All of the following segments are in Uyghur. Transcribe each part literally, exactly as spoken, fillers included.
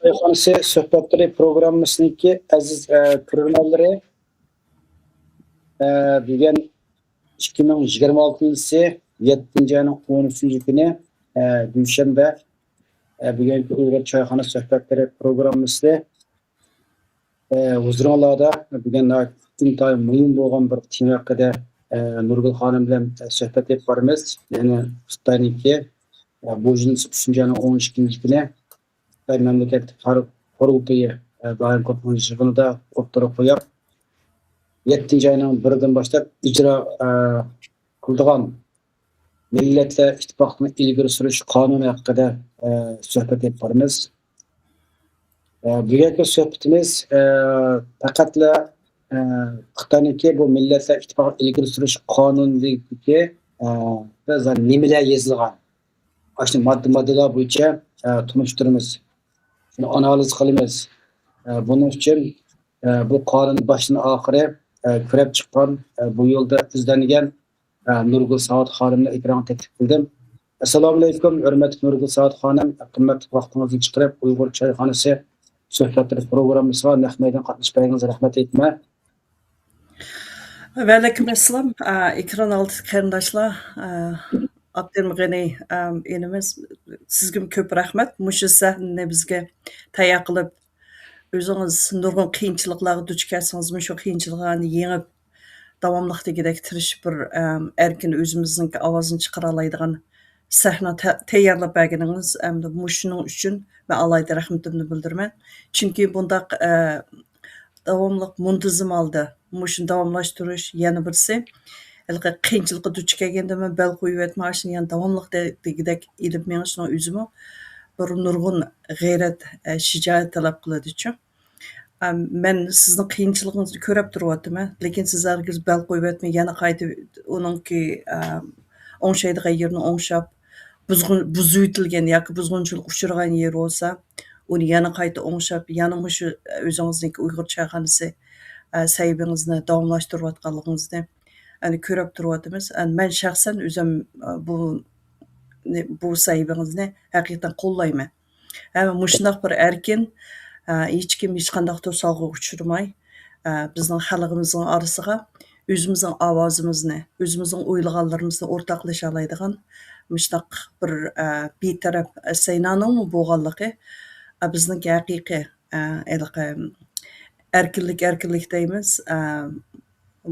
چايخانىسى سۆھبەتلىرى پروگراممىسىنىڭكى ئەزىز، ئە، كۆرۈرمەنلىرى، ئە، بۈگۈن ئىككى مىڭ يىگىرمە ئالتىنچى يىلى يەتتىنچى ئاينىڭ ئون ئۈچىنچى كۈنى، ئە، دۈشەنبە، ئە، بۈگۈنكى ئۇيغۇر چايخانا سۆھبەتلىرى پروگراممىسى، ئە، ھۇزۇرۇڭلاردا بۈگۈن ناھايىتى ئىنتايىن مۇھىم بولغان بىر تېما ھەققىدە، ئە، نۇرگۈل خانىم بىلەن، ئە، سۆھبەت ئېلىپ بارىمىز. يەنى خىتاينىڭكى، ئە، بۇ يىلنىڭ ئۈچىنچى ئاينىڭ ئون ئىككىنچى كۈنى خىتاي مەملىكەتلىك خەلق قۇرۇلتىيى، ئە، دائىمىي قۇرۇلتىيىنىڭ يىغىنىدا ئوتتۇرىغا قويۇپ، يەتتىنچى ئاينىڭ بىرىدىن باشلاپ ئىجرا، ئە، قىلىدىغان مىللەتلەر ئىتتىپاقلىقىنى ئىلگىرى سۈرۈش قانۇنى ھەققىدە، ئە، سۆھبەت ئېلىپ بارىمىز. ئە، بۈگۈنكى سۆھبىتىمىز، ئە، پەقەتلا، ئە، خىتاينىڭكى بۇ مىللەتلەر ئىتتىپاقلىقىنى ئىلگىرى سۈرۈش قانۇنىدىكى، ئە، بىز نېمىلەر يېزىلغان، ئاشۇ ماددا-ماددىلار بويىچە، ئە، تونۇشتۇرىمىز. شۇنى ئانالىز قىلىمىز. ئە، بۇنىڭ ئۈچۈن، ئە، بۇ قانۇن باشتىن ئاخىرى، ئە، كۆرۈپ چىققان، ئە، بۇ يولدا ئىزدەنگەن، ئە، نۇرگۈل ساۋۇت خانىمنى ئېكرانغا تەكلىپ قىلدىم. ئەسسالامۇئەلەيكۇم، ھۆرمەتلىك نۇرگۈل ساۋۇت خانىم، قىممەتلىك ۋاقتىڭىزنى چىقىرىپ، ئۇيغۇر چايخانىسى سۆھبەتلىرى پروگراممىسىغا نەق مەيدان قاتنىشىپ بەرگىنىڭىزگە رەھمەت ئېيتىمەن. ۋەئەلەيكۇم ئەسسالام. ئا، ئېكران ئالدىدىكى قېرىنداشلار، ئا، ئابدۇرېھىم غېنى، ئا، ئىنىمىز، سىزگىمۇ كۆپ رەھمەت. مۇشۇ سەھنىنى بىزگە تەييار قىلىپ، ئۆزىڭىز نۇرغۇن قىيىنچىلىقلارغا دۇچ كەلسىڭىزمۇ، شۇ قىيىنچىلىقلارنى يېڭىپ، داۋاملىق دېگۈدەك تىرىشىپ، بىر، ئەم، ئەركىن ئۆزىمىزنىڭكى ئاۋازىنى چىقىرالايدىغان سەھنە تە-، تەييارلاپ بەرگىنىڭىز ھەمدە مۇشۇنىڭ ئۈچۈن مەن ئالاھىدە رەھمىتىمنى بىلدۈرىمەن. چۈنكى بۇنداق، ئە، داۋاملىق مۇنتىزىم ھالدا مۇشۇنى داۋاملاشتۇرۇش، يەنە بىرسى، ھېلىقى قىيىنچىلىققا دۇچ كەلگەندىمۇ بەل قويۇۋەتمەي، ئاشۇنى يەنە داۋاملىق دە-، دېگۈدەك ئېلىپ مېڭىشنىڭ ئۆزىمۇ بىر نۇرغۇن غەيرەت، ئە، شىجائەت تەلەپ قىلىدۇچۇ. ئە، مەن سىزنىڭ قىيىنچىلىقىڭىزنى كۆرۈپ تۇرۇۋاتىمەن، لېكىن سىز ھەرگىز بەل قويۇۋەتمەي، يەنە قايتا ئۇنىڭكى، ئە، ئوڭشايدىغان يېرىنى ئوڭشاپ، بۇزغۇن-، بۇزۇۋېتىلگەن ياكى بۇزغۇنچىلىققا ئۇچرىغان يېرى بولسا، ئۇنى يەنە قايتا ئوڭشاپ، يەنە مۇشۇ ئۆزىڭىزنىڭكى ئۇيغۇر چايخانىسى، ئە، سەھىپىڭىزنى داۋاملاشتۇرۇۋاتقانلىقىڭىزنى، ئەنە، كۆرۈپ تۇرۇۋاتىمىز. ئەنە، مەن شەخسەن ئۆزۈم، ئە، بۇ، بۇ سەھىپىڭىزنى ھەقىقەتەن قوللايمەن. ھەم مۇشۇنداق بىر ئەركىن، ئە، ھېچكىم ھېچقانداق توسالغۇغا ئۇچرىماي، ئە، بىزنىڭ خەلقىمىزنىڭ ئارىسىغا ئۆزىمىزنىڭ ئاۋازىمىزنى، ئۆزىمىزنىڭ ئويلىغانلىرىمىزنى ئورتاقلىشالايدىغان مۇشۇنداق بىر، ئە، بىتەرەپ سەينانىڭمۇ بولغانلىقى، ئە، بىزنىڭكى ھەقىقىي، ئە، ھېلىقى ئەركىنلىك، ئەركىنلىك دەيمىز، ئە،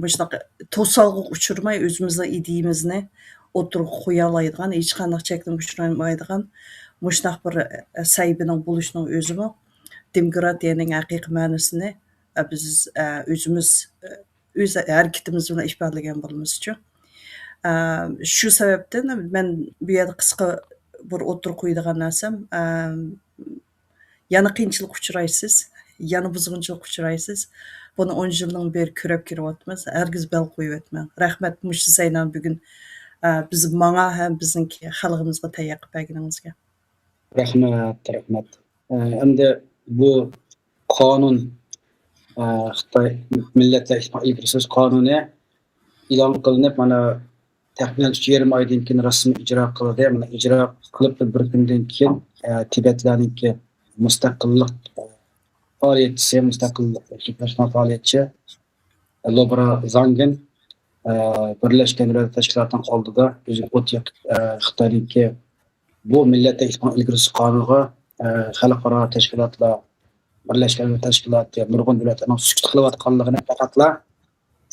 مۇشۇنداق توسالغۇغا ئۇچرىماي، ئۆزىمىزنىڭ ئىدىيىمىزنى ئوتتۇرىغا قويالايدىغان، ھېچقانداق چەكلىمىگە ئۇچرىمايدىغان مۇشۇنداق بىر، ئە، سەھىپىنىڭ بولۇشىنىڭ ئۆزىمۇ دېموكراتىيەنىڭ ھەقىقىي مەنىسىنى، ئە، بىز، ئە، ئۆزىمىز، ئە، ئۆز ھەرىكىتىمىز بىلەن ئىپادىلىگەن بولىمىزچۇ. ئە، شۇ سەۋەبتىن مەن بۇ يەردە قىسقا بىر ئوتتۇرىغا قويىدىغان نەرسەم، ئە، يەنە قىيىنچىلىققا ئۇچرايسىز، يەنە بۇزغۇنچىلىققا ئۇچرايسىز. بۇنى ئون يىلدىن بېرى كۆرۈپ كېلىۋاتىمىز. ھەرگىز بەل قويۇۋەتمەڭ. رەھمەت، مۇشۇ سەينانى بۈگۈن، ئە، بىز ماڭا ھەم بىزنىڭكى خەلقىمىزغا تەييار قىلىپ بەرگىنىڭىزگە. رەھمەت، رەھمەت. ئە، ئەمدى بۇ قانۇن، ئە، خىتاي مىللەتلەر ئىتتىپاقى ئىلگىرى سۈرۈش قانۇنى ئېلان قىلىنىپ، مانا، تەخمىنەن ئۈچ يېرىم ئايدىن كېيىن رەسمىي ئىجرا قىلدى. مانا، ئىجرا قىلىپ بىر كۈندىن كېيىن، ئە، تىبەتلەرنىڭكى مۇستەقىللىق، ئە، پائالىيەتچىسى، مۇستەقىللىق پائالىيەتچى لوبرا زاڭگىن، ئە، بىرلەشكەن دۆلەتلەر تەشكىلاتىنىڭ ئالدىدا ئۆزىگە ئوت يېقىپ، ئە، خىتاينىڭكى بۇ مىللەتلەر ئىتتىپاقى ئىلگىرى سۈرۈش قانۇنىغا، ئە، خەلقئارا تەشكىلاتلار، بىرلەشكەن دۆلەتلەر تەشكىلاتى، نۇرغۇن دۆلەتلەرنىڭ سۈكۈت قىلىۋاتقانلىقىنى پەقەتلا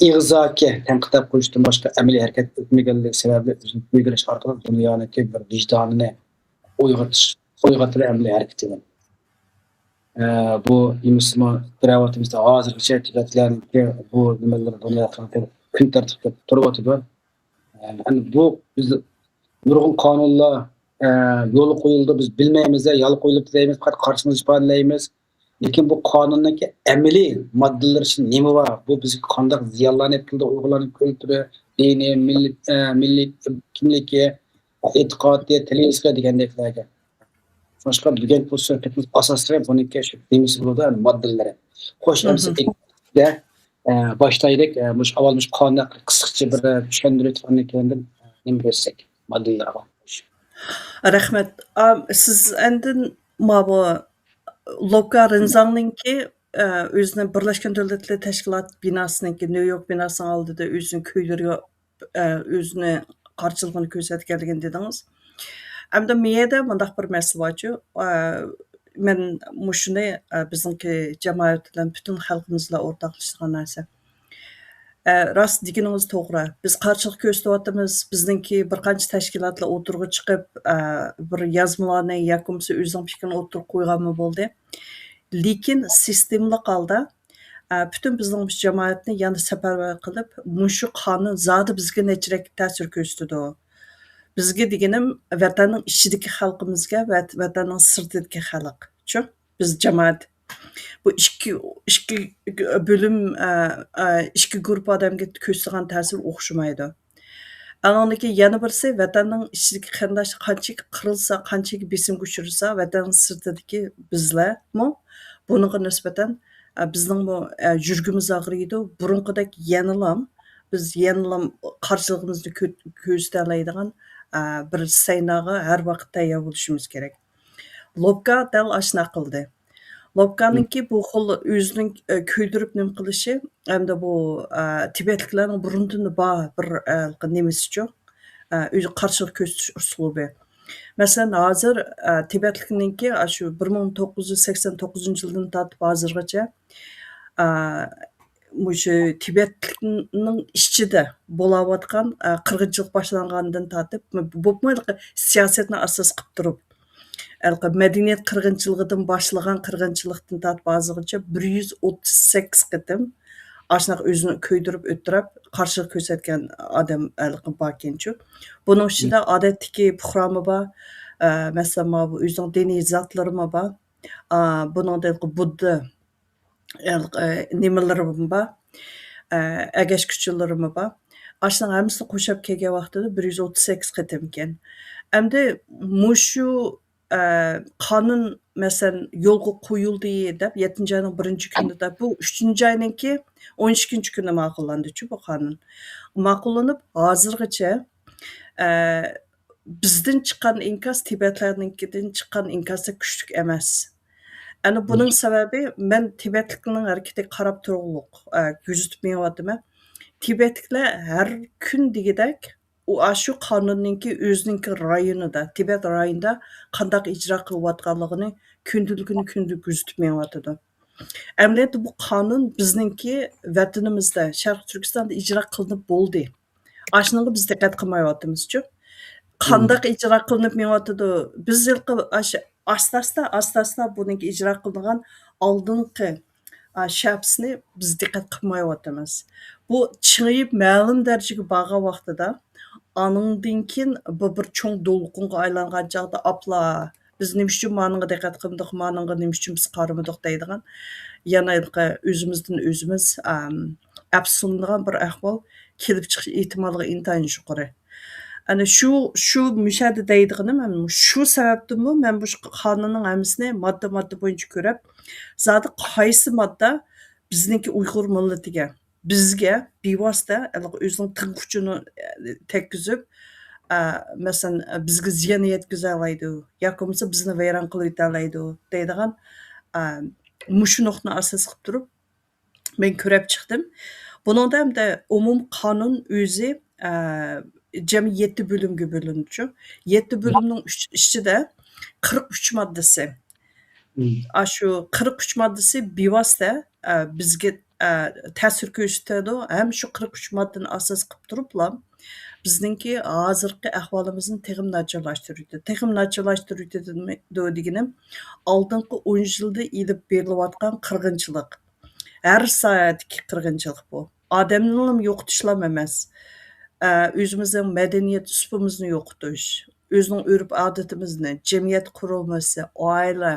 ئېغىزاكى تەنقىدلەپ قويۇشتىن باشقا ئەمەلىي ھەرىكەت ئۆتمىگەنلىكى سەۋەبلى ئۆزىنى بىلدۈرۈش ئارقىلىق دۇنيانىڭكى بىر ۋىجدانىنى ئويغىتىش، ئويغىتىدۇ ئەمەلىي ھەرىكىتىدىن. ئە، بۇ نېمىسىمۇ كۆرۈۋاتىمىز، ھازىرغىچە تىبەتلەرنىڭكى بۇ نېمىلىرى دۇنيا كۈن تەرتىپكە تۇرۇۋاتىدۇ. ئە، ئەمدى بۇ بىز نۇرغۇن قانۇنلار، ئە، يولغا قويۇلدى، بىز بىلمەيمىز، يالغا قويۇلۇپتۇ دەيمىز، پەقەت قارشىمىزنى ئىپادىلەيمىز. لېكىن بۇ قانۇننىڭكى ئەمەلىي ماددىلىرى ئىچىدە نېمە بار؟ بۇ بىزگە قانداق زىيانلارنى ئېلىپ كېلىدۇ؟ ئۇيغۇرلارنىڭ كۈلتۈرى، دىنى، مىللىي، ئە، مىللىي كىملىكى، ئېتىقادى، تىلى دېگەندەكلەرگە. شۇڭلاشقا بۈگۈنكى بۇ سۆھبىتىمىز ئاساسلىقى بۇنىڭكى شۇ نېمىسى بولىدۇ، يەنى ماددىلىرى. خوش، ئەمىسە، ئە، باشلايلىك. ئە، مۇشۇ ئاۋۋال مۇشۇ قانۇن ھەققىدە قىسقىچە بىر، ئە، چۈشەندۈرۈپ ئۆتكەندىن كېيىن، ئە، نېمە بەرسەك ماددىلىرىغا. رەھمەت. ئا، سىز ئاندىن ماۋۇ لوكا رېنزاڭنىڭكى، ئە، ئۆزىنىڭ بىرلەشكەن دۆلەتلەر تەشكىلات بىناسىنىڭكى، نيۇ يورك بىناسىنىڭ ئالدىدا ئۆزىنىڭ كۆيلىرىگە، ئە، ئۆزىنى قارشىلىقىنى كۆرسەتكەنلىكىنى دېدىڭىز. ئەمدى مېيەدە مۇنداق بىر مەسىلە بارچۇ، ئە، مەن مۇشۇنى، ئە، بىزنىڭكى جامائەت بىلەن پۈتۈن خەلقىمىز بىلەن ئورتاقلىشىدىغان نەرسە. ئە، راست دېگىنىڭىز توغرا. بىز قارشىلىق كۆرسىتىۋاتىمىز. بىزنىڭكى بىر قانچە تەشكىلاتلار ئوتتۇرىغا چىقىپ، ئە، بىر يازمىلارنى ياكى بولمىسا ئۆزىنىڭ پىكرىنى ئوتتۇرىغا قويغانمۇ بولدى. لېكىن سىستېمىلىق ھالدا، ئە، پۈتۈن بىزنىڭ مۇشۇ جامائەتنى يەنە سەپەرۋەر قىلىپ، مۇشۇ قانۇن زادى بىزگە نەچچىرەك تەسىر كۆرسىتىدۇ. بىزگە دېگىنىم ۋەتەننىڭ ئىچىدىكى خەلقىمىزگە ۋە ۋەتەننىڭ سىرتىدىكى خەلق. شۇ، بىز جامائەت. بۇ ئىككى، ئىككى بۆلۈم، ئە، ئە، ئىككى گۇرۇپپا ئادەمگە كۆرسىتىدىغان تەسىر ئوخشىمايدۇ. ئانىڭدىكى يەنە بىرسى، ۋەتەننىڭ ئىچىدىكى قېرىنداش قانچىكى قىرىلسا، قانچىكى بېسىمغا ئۇچرىسا، ۋەتەننىڭ سىرتىدىكى بىزلەرمۇ بۇنىڭغا نىسبەتەن، ئە، بىزنىڭمۇ، ئە، يۈرىكىمىز ئاغرىيدۇ. بۇرۇنقىدەك يەنىلام، بىز يەنىلام قارشىلىقىمىزنى كۆ-، كۆرسىتەلەيدىغان، ئە، بىر سەيناغا ھەر ۋاقىت تەييار بولۇشىمىز كېرەك. لوپكا دەل ئاشۇنداق قىلدى. لوپكانىڭكى بۇ خىل ئۆزىنىڭ، ئە، كۆيدۈرۈپ نېمە قىلىشى ھەمدە بۇ، ئە، تىبەتلىكلەرنىڭ بۇرۇندىن بار بىر، ئە، نېمىسىچۇ، ئە، ئۆزى قارشىلىق كۆرسىتىش ئۇسلۇبى. مەسىلەن، ھازىر، ئە، تىبەتلىكنىڭكى ئاشۇ بىر مىڭ توققۇز يۈز سەكسەن توققۇزىنچى يىلدىن تارتىپ ھازىرغىچە، ئە، مۇشۇ تىبەتلىكنىڭ ئىچىدە بولاۋاتقان، ئە، قىرغىنچىلىق باشلانغاندىن تارتىپ، بولۇپمۇ سىياسەتنى ئاساس قىلىپ تۇرۇپ، ھېلىقى مەدەنىيەت قىرغىنچىلىقىدىن باشلىغان قىرغىنچىلىقتىن تارتىپ ھازىرغىچە بىر يۈز ئوتتۇز سەككىز قېتىم ئاشۇنداق ئۆزىنى كۆيدۈرۈپ ئۆلتۈرۈپ قارشىلىق كۆرسەتكەن ئادەم ھېلىقى باركەنچۇ. بۇنىڭ ئىچىدە ئادەتتىكى پۇقرامۇ بار، ئە، مەسىلەن، ماۋۇ ئۆزىنىڭ دىنىي زاتلىرىمۇ بار، ئا، بۇنىڭدا ھېلىقى بۇددا، ھېلىقى، ئە، نېمىلىرىمۇ بار، ئە، ئەگەشكۈچىلىرىمۇ بار. ئاشۇنىڭ ھەممىسىنى قوشۇپ كەلگەن ۋاقتىدا بىر يۈز ئوتتۇز سەككىز قېتىمكەن. ئەمدى مۇشۇ، ئە، قانۇن، مەسىلەن، يولغا قويۇلدى دەپ، يەتتىنچى ئاينىڭ بىرىنچى كۈنىدە، بۇ ئۈچىنچى ئاينىڭكى ئون ئىككىنچى كۈنى ماقۇللاندىچۇ بۇ قانۇن. ماقۇللىنىپ، ھازىرغىچە، ئە، بىزدىن چىققان ئىنكاس تىبەتلەرنىڭكىدىن چىققان ئىنكاستەك كۈچلۈك ئەمەس. ئەنە بۇنىڭ سەۋەبى، مەن تىبەتلىكنىڭ ھەرىكىتىگە قاراپ تۇرۇقلۇق، ئە، كۆزىتىپ مېڭىۋاتىمەن. تىبەتلىكلەر ھەر كۈن دېگۈدەك ئۇ، ئاشۇ قانۇننىڭكى ئۆزىنىڭكى رايونىدا، تىبەت رايونىدا قانداق ئىجرا قىلىۋاتقانلىقىنى كۈندىلىكىنى كۈندە كۆزىتىپ مېڭىۋاتىدۇ. ئەمەلىيەتتە بۇ قانۇن بىزنىڭكى ۋەتىنىمىزدە، شەرقىي تۈركىستاندا ئىجرا قىلىنىپ بولدى. ئاشۇنىڭغا بىز دىققەت قىلمايۋاتىمىزچۇ. قانداق ئىجرا قىلىنىپ مېڭىۋاتىدۇ؟ بىز ھېلىقى ئاشۇ ئاستا-ئاستا، ئاستا-ئاستا بۇنىڭكى ئىجرا قىلىنغان ئالدىنقى، ئا، شەپىسىنى بىز دىققەت قىلمايۋاتىمىز. بۇ چىڭىيىپ مەلۇم دەرىجىگە بارغان ۋاقتىدا، ئانىڭدىن كېيىن بۇ بىر چوڭ دولقۇنغا ئايلانغان چاغدا، ئاپلا، بىز نېمە ئۈچۈن مانىڭغا دىققەت قىلمىدۇق، مانىڭغا نېمە ئۈچۈن بىز قارىمىدۇق دەيدىغان، يەنە ھېلىقى ئۆزىمىزدىن ئۆزىمىز، ئەم، ئەپسۇنىدىغان بىر ئەھۋال كېلىپ چىقىش ئېھتىماللىقى ئىنتايىن يۇقىرى. ئەنە شۇ، شۇ مۇشۇ يەردە دەيدىغىنىم، مەن شۇ سەۋەبتىنمۇ مەن مۇشۇ قانۇننىڭ ھەممىسىنى ماددا، ماددا بويىچە كۆرۈپ، زادى قايسى ماددا بىزنىڭكى ئۇيغۇر مىللىتىگە، بىزگە بىۋاسىتە ھېلىقى ئۆزىنىڭ تىڭ ئۇچىنى، ئە، تەگكۈزۈپ، ئە، مەسىلەن، بىزگە زىيان يەتكۈزەلەيدۇ ياكى بولمىسا بىزنى ۋەيران قىلىۋېتەلەيدۇ دەيدىغان، ئە، مۇشۇ نۇقتىنى ئاساس قىلىپ تۇرۇپ، مەن كۆرۈپ چىقتىم. بۇنىڭدا ئەمدى ئومۇمىي قانۇن ئۆزى، ئە، جەمئىي يەتتە بۆلۈمگە بۆلۈنىدۇ. يەتتە بۆلۈمنىڭ ئۈچ-، ئىچىدە قىرىق ئۈچ ماددىسى. ئاشۇ قىرىق ئۈچ ماددىسى بىۋاسىتە، ئە، بىزگە، ئە، تەسىر كۆرسىتىدۇ. ھەم شۇ قىرىق ئۈچ ماددىنى ئاساس قىلىپ تۇرۇپلا، بىزنىڭكى ھازىرقى ئەھۋالىمىزنى تېخىمۇ ناچارلاشتۇرۇۋېتىدۇ. تېخىمۇ ناچارلاشتۇرۇۋېتىدۇ دېگىنىم، ئالدىنقى ئون يىلدا ئېلىپ بېرىلىۋاتقان قىرغىنچىلىق. ھەر ساھەدىكى قىرغىنچىلىق بۇ. ئادەمنىلا يوقىتىشلام ئەمەس. ئە، ئۆزىمىزنىڭ مەدەنىيەت ئۇسلۇبىمىزنى يوقىتىش، ئۆزىنىڭ ئۆرپ-ئادىتىمىزنى، جەمئىيەت قۇرۇلمىسى، ئائىلە،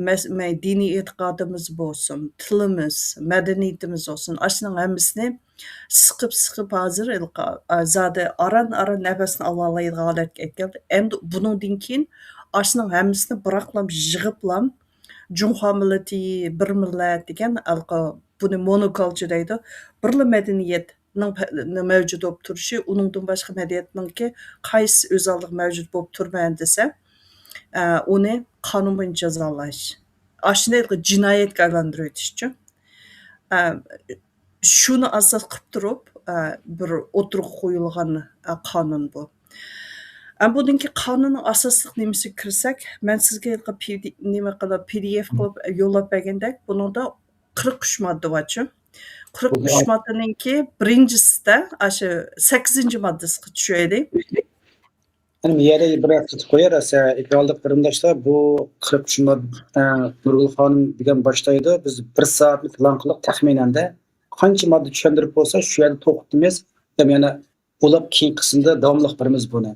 مەس-، مە-، دىنىي ئېتىقادىمىز بولسۇن، تىلىمىز، مەدەنىيىتىمىز بولسۇن، ئاشۇنىڭ ھەممىسىنى سىقىپ، سىقىپ ھازىر ھېلىقى، ئا، زادى ئاران، ئاران نەپەسنى ئالالايدىغان ھالەتكە ئەكەلدى. ئەمدى بۇنىڭدىن كېيىن ئاشۇنىڭ ھەممىسىنى بىراقلام يىغىپلام، جۇڭخۇا مىللىتى، بىر مىللەت دېگەن ھېلىقى بۇنى مونوكالچر دەيدۇ. بىرلا مەدەنىيەتنىڭ پە-، مەۋجۇت بولۇپ تۇرۇشى، ئۇنىڭدىن باشقا مەدەنىيەتنىڭكى قايسى ئۆزەڭلىق مەۋجۇت بولۇپ تۇرىمەن دېسە، ئە، ئۇنى قانۇن بويىچە جازالاش. ئاشۇنى جىنايەتكە ئايلاندۇرۇۋېتىشچۇ. ئە، شۇنى ئاساس قىلىپ تۇرۇپ، ئە، بىر ئوتتۇرىغا قويۇلغان، ئە، قانۇن بۇ. ئە، بۇنىڭكى قانۇننىڭ ئاساسلىق نېمىسىگە كىرسەك، مەن سىزگە ھېلىقى پى دى، نېمە قىلىپ، پى دى ئېف قىلىپ يوللاپ بەرگەندەك، بۇنىڭدا قىرىق ئۈچ ماددا بارچۇ. قىرىق ئۈچ ماددىنىڭكى بىرىنچىسىدە، ئاشۇ سەككىزىنچى ماددىسىغا چۈشەيلى. يەنە بىر ھەپتە قويار، ئەسە ئېكرانلىق قېرىنداشلار، بۇ قىرىق ئۈچ ماددا، نۇرگۈل خانىم دېگەن باشلايدۇ. بىز بىر سائەتنى پىلان قىلىپ، تەخمىنەندە قانچە ماددا چۈشەندۈرۈپ بولسا، شۇ يەردە توختىتىمىز. يەنە ئۇلاپ كېيىن قىسىمدا داۋاملىق بېرىمىز بۇنى.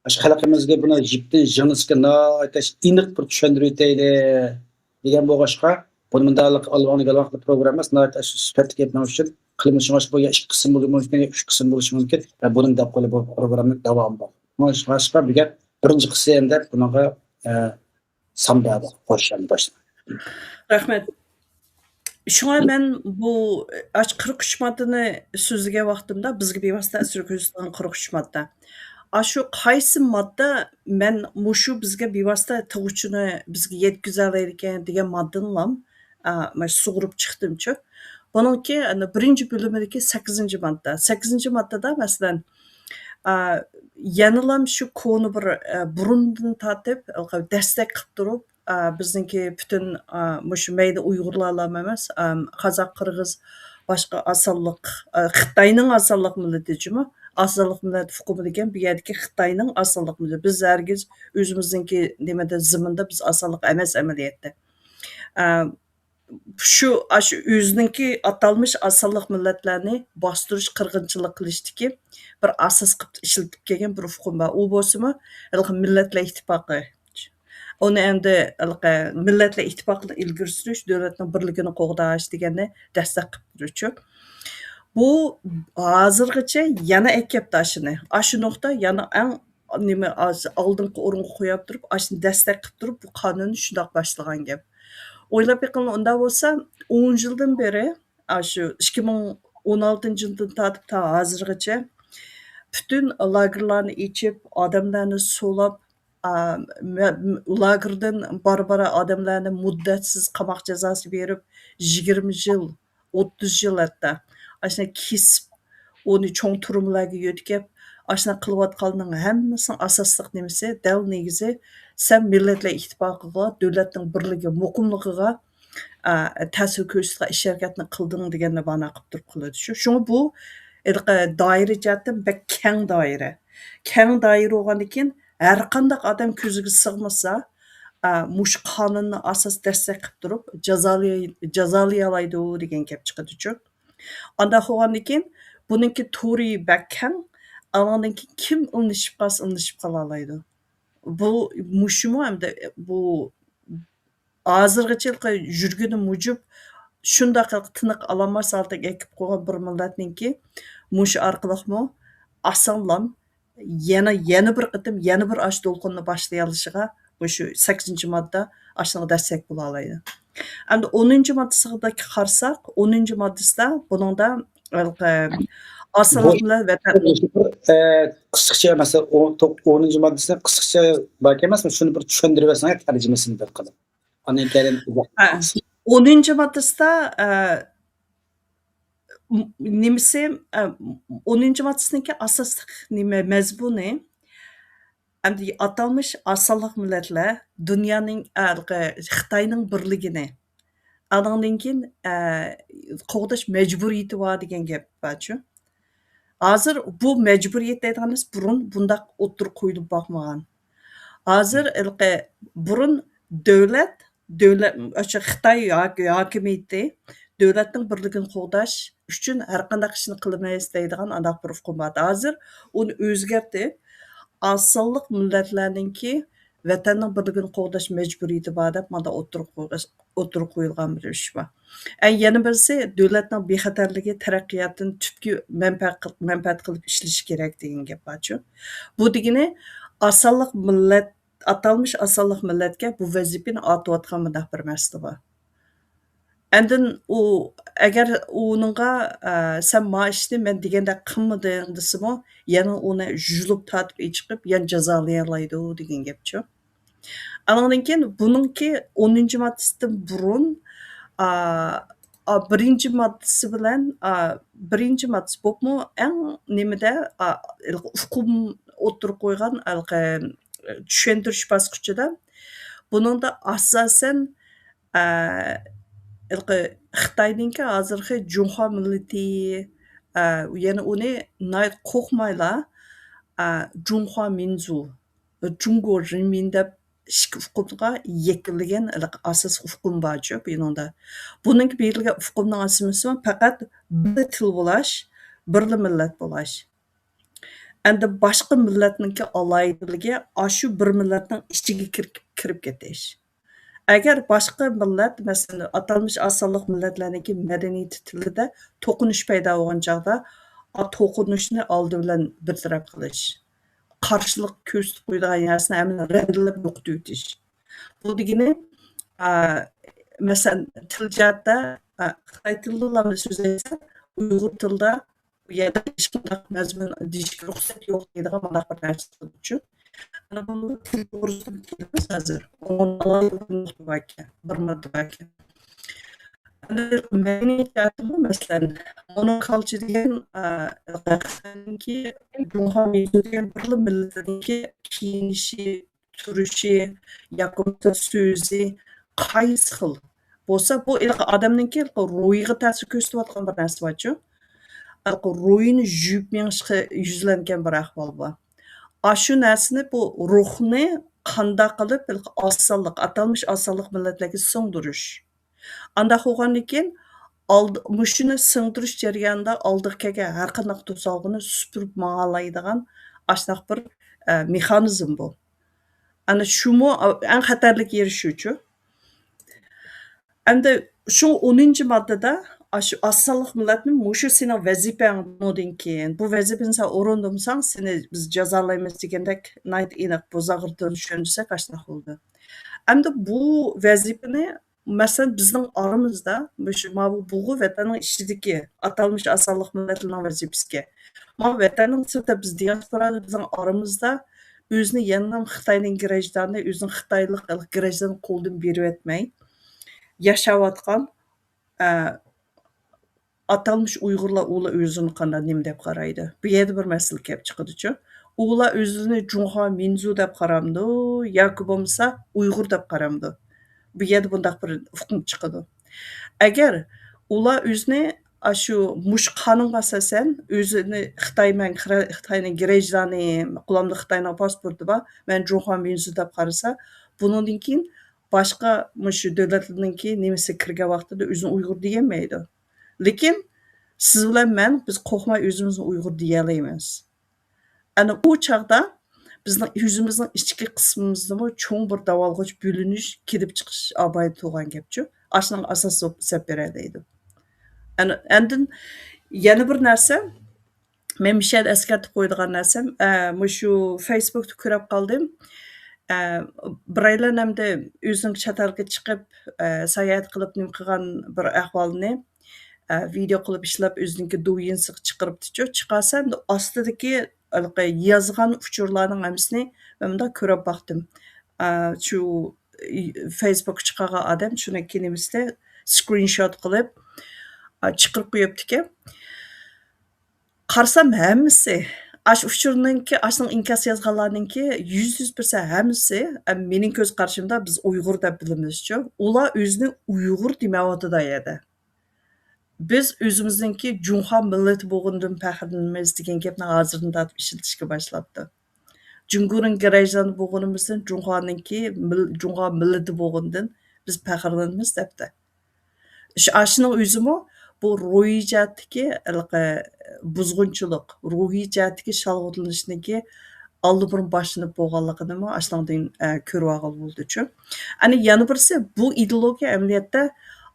ئاشۇ خەلقىمىزگە بۇنى يىپتىن يىڭنىسىگە ناھايىتى ئېنىق بىر چۈشەندۈرۈۋېتەيلى دېگەن بولغاچقا، بۇنى مۇنداق ئالۋاڭنى گالۋاڭ قىلىپ پروگرامما ئەمەس، ناھايىتى ئاشۇ سۈپەتلىك ئېيتماق ئۈچۈن قىلمىشىڭ بۇ يا ئىككى قىسىم بولۇشى مۇمكىن، يا ئۈچ قىسىم بولۇشى مۇمكىن. ۋە بۇنى دەپ قويلى، بۇ پروگرامما داۋامى بار. شۇڭلاشقا بۈگۈن بىرىنچى قىسىم دەپ بۇنىڭغا، ئە، سامدا بار. خوش، يەنە باشلاڭ. رەھمەت. شۇڭا مەن بۇ ئاشۇ قىرىق ئۈچ ماددىنى سۆزلىگەن ۋاقتىمدا، بىزگە بىۋاسىتە تەسىر كۆرسىتىدىغان قىرىق ئۈچ ماددا. ئاشۇ قايسى ماددا مەن مۇشۇ بىزگە بىۋاسىتە تۇغۇتچىنى بىزگە يەتكۈزەلەيدىكەن دېگەن ماددىنىلا، ئا، مانا سۇغۇرۇپ چىقتىمچۇ. بۇنىڭكى، ئەنە، بىرىنچى بۆلۈمىدىكى سەككىزىنچى ماددا. سەككىزىنچى ماددىدا، مەسىلەن، ئا، يەنىلا شۇ كونا بىر، ئە، بۇرۇندىن تارتىپ، دەسلەپ قىلىپ تۇرۇپ، ئا، بىزنىڭكى پۈتۈن، ئا، مۇشۇ مەيلى ئۇيغۇرلارلا ئەمەس، ئا، قازاق، قىرغىز، باشقا ئاز سانلىق، ئا، خىتاينىڭ ئاز سانلىق مىللىتى جۇمۇ. ئاز سانلىق مىللەت ئۇقۇمى دېگەن بۇ يەردىكى خىتاينىڭ ئاز سانلىق مىللىتى. بىز ھەرگىز ئۆزىمىزنىڭكى نېمىدە، زېمىندا بىز ئاز سانلىق ئەمەس ئەمەلىيەتتە. ئا، شۇ، ئاشۇ ئۆزىنىڭكى ئاتالمىش ئاز سانلىق مىللەتلەرنى باستۇرۇش، قىرغىنچىلىق قىلىشتىكى بىر ئاساس قىلىپ ئىشلىتىپ كەلگەن بىر ئۇقۇم بار. ئۇ بولسىمۇ ھېلىقى مىللەتلەر ئىتتىپاقى. ئۇنى ئەمدى ھېلىقى مىللەتلەر ئىتتىپاقلىقىنى ئىلگىرى سۈرۈش، دۆلەتنىڭ بىرلىكىنى قوغداش دېگەننى دەسلەپ قىلىپ تۇرۇشچۇ. بۇ ھازىرغىچە يەنە ئەكەپتۇ ئاشۇنى. ئاشۇ نۇقتا يەنە ئەڭ نېمە، ئاز-، ئالدىنقى ئورۇنغا قويۇپ تۇرۇپ، ئاشۇنى دەسلەپ قىلىپ تۇرۇپ، بۇ قانۇننى شۇنداق باشلىغان گەپ. ئويلاپ بېقىڭلار، ئۇنداق بولسا، ئون يىلدىن بېرى، ئاشۇ ئىككى مىڭ ئون ئالتىنچى يىلدىن تارتىپ تا ھازىرغىچە پۈتۈن لاگېرلارنى ئېچىپ، ئادەملەرنى سولاپ، ئا، مە-، م-، لاگېردىن بارا-بارا ئادەملەرنى مۇددەتسىز قاماق جازاسى بېرىپ، يىگىرمە يىل، ئوتتۇز يىل ھەتتا ئاشۇنداق كېسىپ، ئۇنى چوڭ تۈرمىلەرگە يۆتكەپ، ئاشۇنداق قىلىۋاتقاننىڭ ھەممىسىنىڭ ئاساسلىق نېمىسى، دەل نېگىزى، سەن مىللەتلەر ئىتتىپاقىغا، دۆلەتنىڭ بىرلىكى، مۇقىملىقىغا، ئا، تەسىر كۆرسىتىدىغان ئىش ھەرىكەتنى قىلدىڭ دېگەننى مانا قىلىپ تۇرۇپ قىلىدۇ. شۇ، شۇڭا بۇ ھېلىقى دائىرە جەھەتتىن بەك كەڭ دائىرە. كەڭ دائىرە بولغاندىن كېيىن، ھەر قانداق ئادەم كۆزىگە سىغمىسا، ئا، مۇشۇ قانۇننى ئاساس دەسسەك قىلىپ تۇرۇپ جازالىي-، جازالىيالايدۇ دېگەن گەپ چىقىدۇچۇ. ئانداق بولغاندىن كېيىن بۇنىڭكى تورى بەك كەڭ، ئاندىن كېيىن كىم ئىلىنىشىپ قالسا ئىلىنىشىپ قالالايدۇ. بۇ مۇشۇمۇ ئەمدى بۇ ھازىرغىچە يۈرگىنى مۇجۇپ شۇنداق تىنىق ئالالماس ھالەتكە ئەكىپ قويغان بىر مىللەتنىڭكى مۇشۇ ئارقىلىقمۇ ئاسانلام يەنە، يەنە بىر قېتىم، يەنە بىر ئاشۇ دولقۇننى باشلىيالىشىغا مۇشۇ سەككىزىنچى ماددا ئاشۇنىڭغا دەسسەك بولالايدۇ. ئەمدى ئونىنچى ماددىسىغا قارىساق، ئونىنچى ماددىسىدا بۇنىڭدا ھېلىقى ئاز سانلىق مىللەت ۋەتەن. ئە، قىسقىچە، مەسىلەن، ئون-، توق-، ئونىنچى ماددىسىنى قىسقىچە باركەن، مەسىلەن، شۇنى بىر چۈشەندۈرۈۋەتسەڭ، تەرجىمىسىنى بىر قىلىپ. ئاندىن كېيىن ھە، ئونىنچى ماددىسىدا، ئە، م-، نېمىسى، ئە، ئونىنچى ماددىسىنىڭكى ئاساسلىق نېمە مەزمۇنى، ئەمدى ئاتالمىش ئاز سانلىق مىللەتلەر دۇنيانىڭ، ئە، خىتاينىڭ بىرلىكىنى، ئانىڭدىن كېيىن، ئە، قوغداش مەجبۇرىيىتى بار دېگەن گەپ بارچۇ. ھازىر بۇ مەجبۇرىيەت دەيدىغان نەرسە بۇرۇن بۇنداق ئوتتۇرىغا قويۇلۇپ باقمىغان. ھازىر ھېلىقى بۇرۇن دۆلەت، دۆلەت، ئاشۇ خىتاي ھاك-، ھاكىمىيىتى دۆلەتنىڭ بىرلىكىنى قوغداش ئۈچۈن ھەر قانداق ئىشنى قىلىمىز دەيدىغان ئانداق بىر ئۇقۇم بار. ھازىر ئۇنى ئۆزگەرتىپ، ئاز سانلىق مىللەتلەرنىڭكى ۋەتەننىڭ بىرلىكىنى قوغداش مەجبۇرىيىتى بار دەپ مانا ئوتتۇرىغا قويغان، ئوتتۇرىغا قويۇلغان بىر ئىش بار. ئە، يەنە بىرسى دۆلەتنىڭ بىخەتەرلىكى، تەرەققىياتتىن تۈپكى مەنپەئەت قىل-، مەنپەئەت قىلىپ ئىشلىشى كېرەك دېگەن گەپ بارچۇ. بۇ دېگىنى ئاز سانلىق مىللەت، ئاتالمىش ئاز سانلىق مىللەتكە بۇ ۋەزىپىنى ئارتىۋاتقان مۇنداق بىر مەسىلە بار. ئاندىن ئۇ، ئەگەر ئۇنىڭغا، ئە، سەن ما ئىشنى مەن دېگەندەك قىلمىدىڭ دېسىمۇ، يەنە ئۇنى يۇلۇپ تارتىپ ئېچىقىپ، يەنە جازالىيالايدۇ دېگەن گەپچۇ. ئانىڭدىن كېيىن بۇنىڭكى ئونىنچى ماددىسىدىن بۇرۇن، ئا، ئا، بىرىنچى ماددىسى بىلەن، ئا، بىرىنچى ماددىسى بولۇپمۇ ئەڭ نېمىدە، ئا، ئۇقۇم ئوتتۇرىغا قويغان ھېلىقى چۈشەندۈرۈش باسقۇچىدا بۇنىڭدا ئاساسەن، ئا، ھېلىقى خىتاينىڭكى ھازىرقى جۇڭخۇا مىللىتى، ئا، يەنى ئۇنى ناھايىتى قورقمايلا، ئا، جۇڭخۇا مىنزۇ، جۇڭگو رېنمىن دەپ ئىككى ئۇقۇمغا يەكۈنلىگەن ھېلىقى ئاساسىي ئۇقۇم بارچۇ بۇنىڭدا. بۇنىڭكى بېرىلگەن ئۇقۇمنىڭ ئاساسى پەقەت بىرلا تىل بولاش، بىرلا مىللەت بولاش. ئەمدى باشقا مىللەتنىڭكى ئالاھىدىلىكى ئاشۇ بىر مىللەتنىڭ ئىچىگە كىرىپ، كىرىپ كېتىش. ئەگەر باشقا مىللەت، مەسىلەن، ئاتالمىش ئاز سانلىق مىللەتلەرنىڭكى مەدەنىيىتى، تىلىدا توقۇنۇش پەيدا بولغان چاغدا، ئا، توقۇنۇشنى ئالدى بىلەن بىر تەرەپ قىلىش، قارشىلىق كۆرسىتىپ قويىدىغان نەرسىنى ھەممىنى رەتلەپ يوقىتىۋېتىش. بۇ دېگىنى، ئا، مەسىلەن، تىل جەھەتتە، ئا، خىتاي تىلىدا سۆزلەيسەن، ئۇيغۇر تىلىدا بۇ يەردە ھېچقانداق مەزمۇن دېيىشكە رۇخسەت يوق دەيدىغان مۇنداق بىر نەرسە بولغۇچۇ. ئەنە بۇ تىل توغرىسىدا كېلىمىز ھازىر. ئومۇمەن ئالاھىدە بىر نۇقتا باركەن، بىر ماددا باركەن. ئەنە مەدەنىيەت جەھەتتىمۇ، مەسىلەن، مونوكالچر دېگەن، ئە، خىتاينىڭكى، جۇڭخۇا مىنزۇ دېگەن بىرلا مىللىتىنىڭكى كىيىنىشى، تۇرۇشى ياكى بولمىسا سۆزى قايسى خىل بولسا، بۇ ھېلىقى ئادەمنىڭكى ھېلىقى روھىغا تەسىر كۆرسىتىۋاتقان بىر نەرسە بارچۇ. ھېلىقى روھىنى يۇيۇپ مېڭىشقا يۈزلەنگەن بىر ئەھۋال بار. ئاشۇ نەرسىنى، بۇ روھنى قانداق قىلىپ ھېلىقى ئاز سانلىق، ئاتالمىش ئاز سانلىق مىللەتلەرگە سىڭدۈرۈش. ئانداق بولغاندىن كېيىن ئالد-، مۇشۇنى سىڭدۈرۈش جەريانىدا ئالدىغا كەلگەن ھەر قانداق توسالغۇنى سۈپۈرۈپ ماڭالايدىغان ئاشۇنداق بىر، ئە، مېخانىزم بۇ. ئەنە شۇمۇ ئەڭ خەتەرلىك يېرى شۇچۇ. ئەمدى شۇ ئونىنچى ماددىدا ئاشۇ ئاز سانلىق مىللەتنى مۇشۇ سېنىڭ ۋەزىپەڭ بۇنىڭدىن كېيىن، بۇ ۋەزىپىنى سەن ئورۇندىمىساڭ، سېنى بىز جازالايمىز دېگەندەك ناھايىتى ئېنىق بۇ زاغرىدىن چۈشەندۈرسەك ئاشۇنداق بولىدۇ. ئەمدى بۇ ۋەزىپىنى، مەسىلەن، بىزنىڭ ئارىمىزدا، مۇشۇ ماۋۇ بۇغۇ ۋەتەننىڭ ئىچىدىكى ئاتالمىش ئاز سانلىق مىللەتلەرنىڭ ۋەزىپىسىكەن. ماۋۇ ۋەتەننىڭ سىرتىدا بىز دىياسپورادا بىزنىڭ ئارىمىزدا ئۆزىنى يەنىلا خىتاينىڭ گىرەجدانى، ئۆزىنىڭ خىتايلىق گىرەجدانى قولدىن بېرىۋەتمەي ياشاۋاتقان، ئە، ئاتالمىش ئۇيغۇرلار، ئۇلار ئۆزىنى قانداق، نېمە دەپ قارايدۇ؟ بۇ يەردە بىر مەسىلە كېلىپ چىقىدۇچۇ. ئۇلار ئۆزىنى جۇڭخۇا مىنزۇ دەپ قارامدۇ ياكى بولمىسا ئۇيغۇر دەپ قارامدۇ؟ بۇ يەردە بۇنداق بىر ئۇقۇم چىقىدۇ. ئەگەر ئۇلار ئۆزىنى ئاشۇ مۇشۇ قانۇنغا ئاساسەن ئۆزىنى خىتايمەن، خرا-، خىتاينىڭ گىرەجدانى، قولۇمدا خىتاينىڭ پاسپورتى بار، مەن جۇڭخۇا مىنزۇ دەپ قارىسا، بۇنىڭدىن كېيىن باشقا مۇشۇ دۆلەتلەرنىڭكى نېمىسى كىرگەن ۋاقتىدا ئۆزىنى ئۇيغۇر دېيەلمەيدۇ. لېكىن سىز بىلەن مەن، بىز قورقماي ئۆزىمىزنى ئۇيغۇر دېيەلەيمىز. ئەنە ئۇ چاغدا بىزنىڭ ئۆزىمىزنىڭ ئىچكى قىسمىمىزدىمۇ چوڭ بىر داۋالغۇش، بۆلۈنۈش كېلىپ چىقىش ئالاھىدە تۇرغان گەپچۇ. ئاشۇنىڭ ئاساس سەپ بېرەلەيدۇ. ئەنە، ئاندىن يەنە بىر نەرسە، مەن مۇشۇ يەردە ئەسكەرتىپ قويىدىغان نەرسەم، ئە، مۇشۇ فېيسبۇكتا كۆرۈپ قالدىم. ئە، بىرەيلەن ئەمدى ئۆزىنىڭ چەت ئەلگە چىقىپ، ئە، ساياھەت قىلىپ نېمە قىلغان بىر ئەھۋالنى، ئە، ۋىدېئو قىلىپ ئىشلەپ ئۆزىنىڭكى دوۋيىنسىغا چىقىرىپتىچۇ. چىقارسا ئەمدى ئاستىدىكى ھېلىقى يازغان ئۇچۇرلارنىڭ ھەممىسىنى مەن مۇنداق كۆرۈپ باقتىم. ئە، شۇ فېيسبۇكقا چىقارغان ئادەم شۇنىڭكى نېمىسىنى سكرىنشوت قىلىپ، ئە، چىقىرىپ قويۇپتىكەن. قارىسام ھەممىسى، ئاشۇ ئۇچۇرنىڭكى، ئاشۇنىڭ ئىنكاس يازغانلارنىڭكى يۈز يۈز پىرسەنت ھەممىسى، ئە، مېنىڭ كۆز قارىشىمدا بىز ئۇيغۇر دەپ بىلىمىزچۇ. ئۇلار ئۆزىنى ئۇيغۇر دېمەيۋاتىدۇ ئەدە. بىز ئۆزىمىزنىڭكى جۇڭخۇا مىللىتى بولغىنىدىن پەخىرلىنىمىز دېگەن گەپنى ھازىردىن تارتىپ ئىشلىتىشكە باشلاپتۇ. جۇڭگونىڭ گىرەجدانى بولغىنىمىزدىن، جۇڭخۇانىڭكى مىل-، جۇڭخۇا مىللىتى بولغىنىدىن بىز پەخىرلىنىمىز دەپتۇ. ئىش-، ئاشۇنىڭ ئۆزىمۇ بۇ روھىي جەھەتتىكى ھېلىقى بۇزغۇنچىلىق، روھىي جەھەتتىكى شالغۇتلىنىشنىڭكى ئاللىبۇرۇن باشلىنىپ بولغانلىقىنىمۇ ئاشۇنىڭدىن، ئە، كۆرۈۋالغىلى بولىدۇچۇ. ئەنە يەنە بىرسى، بۇ ئىدېئولوگىيە ئەمەلىيەتتە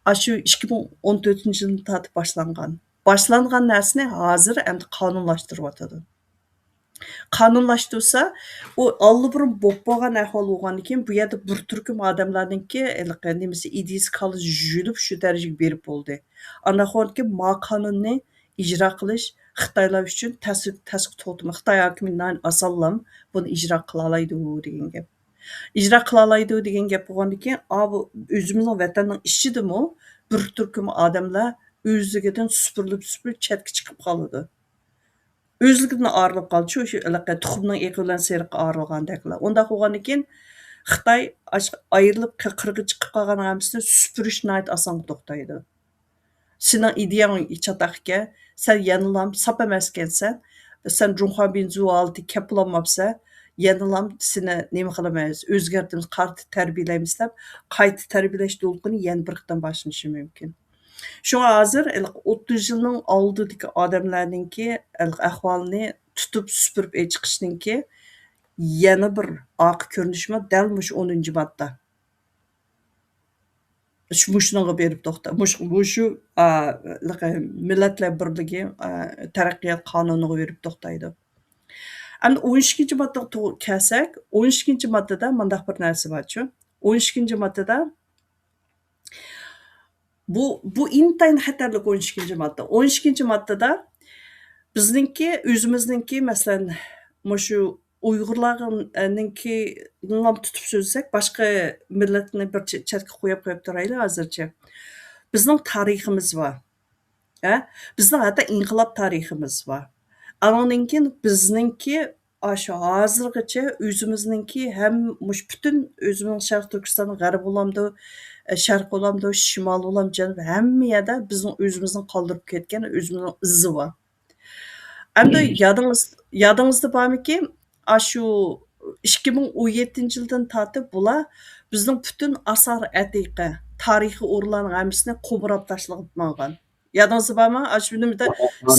ئاشۇ ئىككى مىڭ ئون تۆتىنچى يىلدىن تارتىپ باشلانغان. باشلانغان نەرسىنى ھازىر ئەمدى قانۇنلاشتۇرۇۋاتىدۇ. قانۇنلاشتۇرسا، ئۇ ئاللىبۇرۇن بولۇپ بولغان ئەھۋال بولغاندىن كېيىن، بۇ يەردە بىر تۈركۈم ئادەملەرنىڭكى ھېلىقى نېمىسى، ئىدىيىسى، كاللىسى يۈيۈلۈپ شۇ دەرىجىگە بېرىپ بولدى. ئانداق بولغاندىكىن ما قانۇننى ئىجرا قىلىش خىتايلار ئۈچۈن تەس-، تەسكە توختىما. خىتاي ھاكىمى ناھايىتى ئاسانلا بۇنى ئىجرا قىلالايدۇ دېگەن گەپ. ئىجرا قىلالايدۇ دېگەن گەپ بولغاندىكىن، ئا، بۇ ئۆزىمىزنىڭ ۋەتەننىڭ ئىچىدىمۇ بىر تۈركۈم ئادەملەر ئۆزلۈكىدىن سۈپۈرۈلۈپ، سۈپۈرۈلۈپ چەتكە چىقىپ قالىدۇ. ئۆزلۈكىدىن ئايرىلىپ قالدى. شۇ، شۇ ھېلىقى تۇخۇمنىڭ ئېقى بىلەن سېرىققا ئايرىلغاندەكلا. ئۇنداق بولغاندىكىن، خىتاي ئاش-، ئايرىلىپ قى-، قىرغا چىقىپ قالغان ھەممىسىنى سۈپۈرۈش ناھايىتى ئاسانغا توختايدۇ. سېنىڭ ئىدىيەڭ چاتاق ئىكەن، سەن يەنىلام ساپ ئەمەس ئىكەنسەن، سەن جۇڭخۇا بىنزۇ ھالىتىگە كەپ بولالماپسەن، يەنىلام سېنى نېمە قىلىمىز، ئۆزگەرتىمىز، قايتا تەربىيەلەيمىز دەپ، قايتا تەربىيەلەش دولقۇنى يەنە بىر قېتىم باشلىنىشى مۇمكىن. شۇڭا ھازىر ھېلىقى ئوتتۇز يىلنىڭ ئالدىدىكى ئادەملەرنىڭكى ھېلىقى ئەھۋالىنى تۇتۇپ سۈپۈرۈپ ئېچىقىشنىڭكى يەنە بىر ئارقا كۆرۈنۈشىمۇ دەل مۇشۇ ئونىنچى ماددا. شۇ، مۇشۇنىڭغا بېرىپ توختا-، مۇشۇ، مۇشۇ، ئا، ھېلىقى مىللەتلەر بىرلىكى، ئا، تەرەققىيات قانۇنىغا بېرىپ توختايدۇ. ئەمدى ئون ئىككىنچى ماددىغا تو-، كەلسەك، ئون ئىككىنچى ماددىدا مۇنداق بىر نەرسە بارچۇ. ئون ئىككىنچى ماددىدا بۇ، بۇ ئىنتايىن خەتەرلىك ئون ئىككىنچى ماددا. ئون ئىككىنچى ماددىدا بىزنىڭكى، ئۆزىمىزنىڭكى، مەسىلەن، مۇشۇ ئۇيغۇرلارنىڭكى تۇتۇپ سۆزلىسەك، باشقا مىللەتنى بىر چە-، چەتكە قويۇپ، قويۇپ تۇرايلى ھازىرچە. بىزنىڭ تارىخىمىز بار. ھە؟ بىزنىڭ ھەتتا ئىنقىلاب تارىخىمىز بار. ئانىڭدىن كېيىن بىزنىڭكى ئاشۇ ھازىرغىچە ئۆزىمىزنىڭكى ھەم مۇشۇ پۈتۈن ئۆزىمىزنىڭ شەرقىي تۈركىستان، غەرب بولامدۇ، ئە، شەرق بولامدۇ، شىمال بولامدۇ، جەنۇب، ھەممە يەردە بىزنىڭ ئۆزىمىزنىڭ قالدۇرۇپ كەتكەن ئۆزىمىزنىڭ ئىزى بار. ئەمدى يادىڭىز، يادىڭىزدا بارمىكىن، ئاشۇ ئىككى مىڭ ئون يەتتىنچى يىلدىن تارتىپ بۇلار بىزنىڭ پۈتۈن ئاسار ئەتىقە، تارىخىي ئورۇنلارنىڭ ھەممىسىنى قومۇراپ تاشلىغىلى ماڭغان. يادىڭىزدا بارمۇ؟ ئاشۇ نېمىدە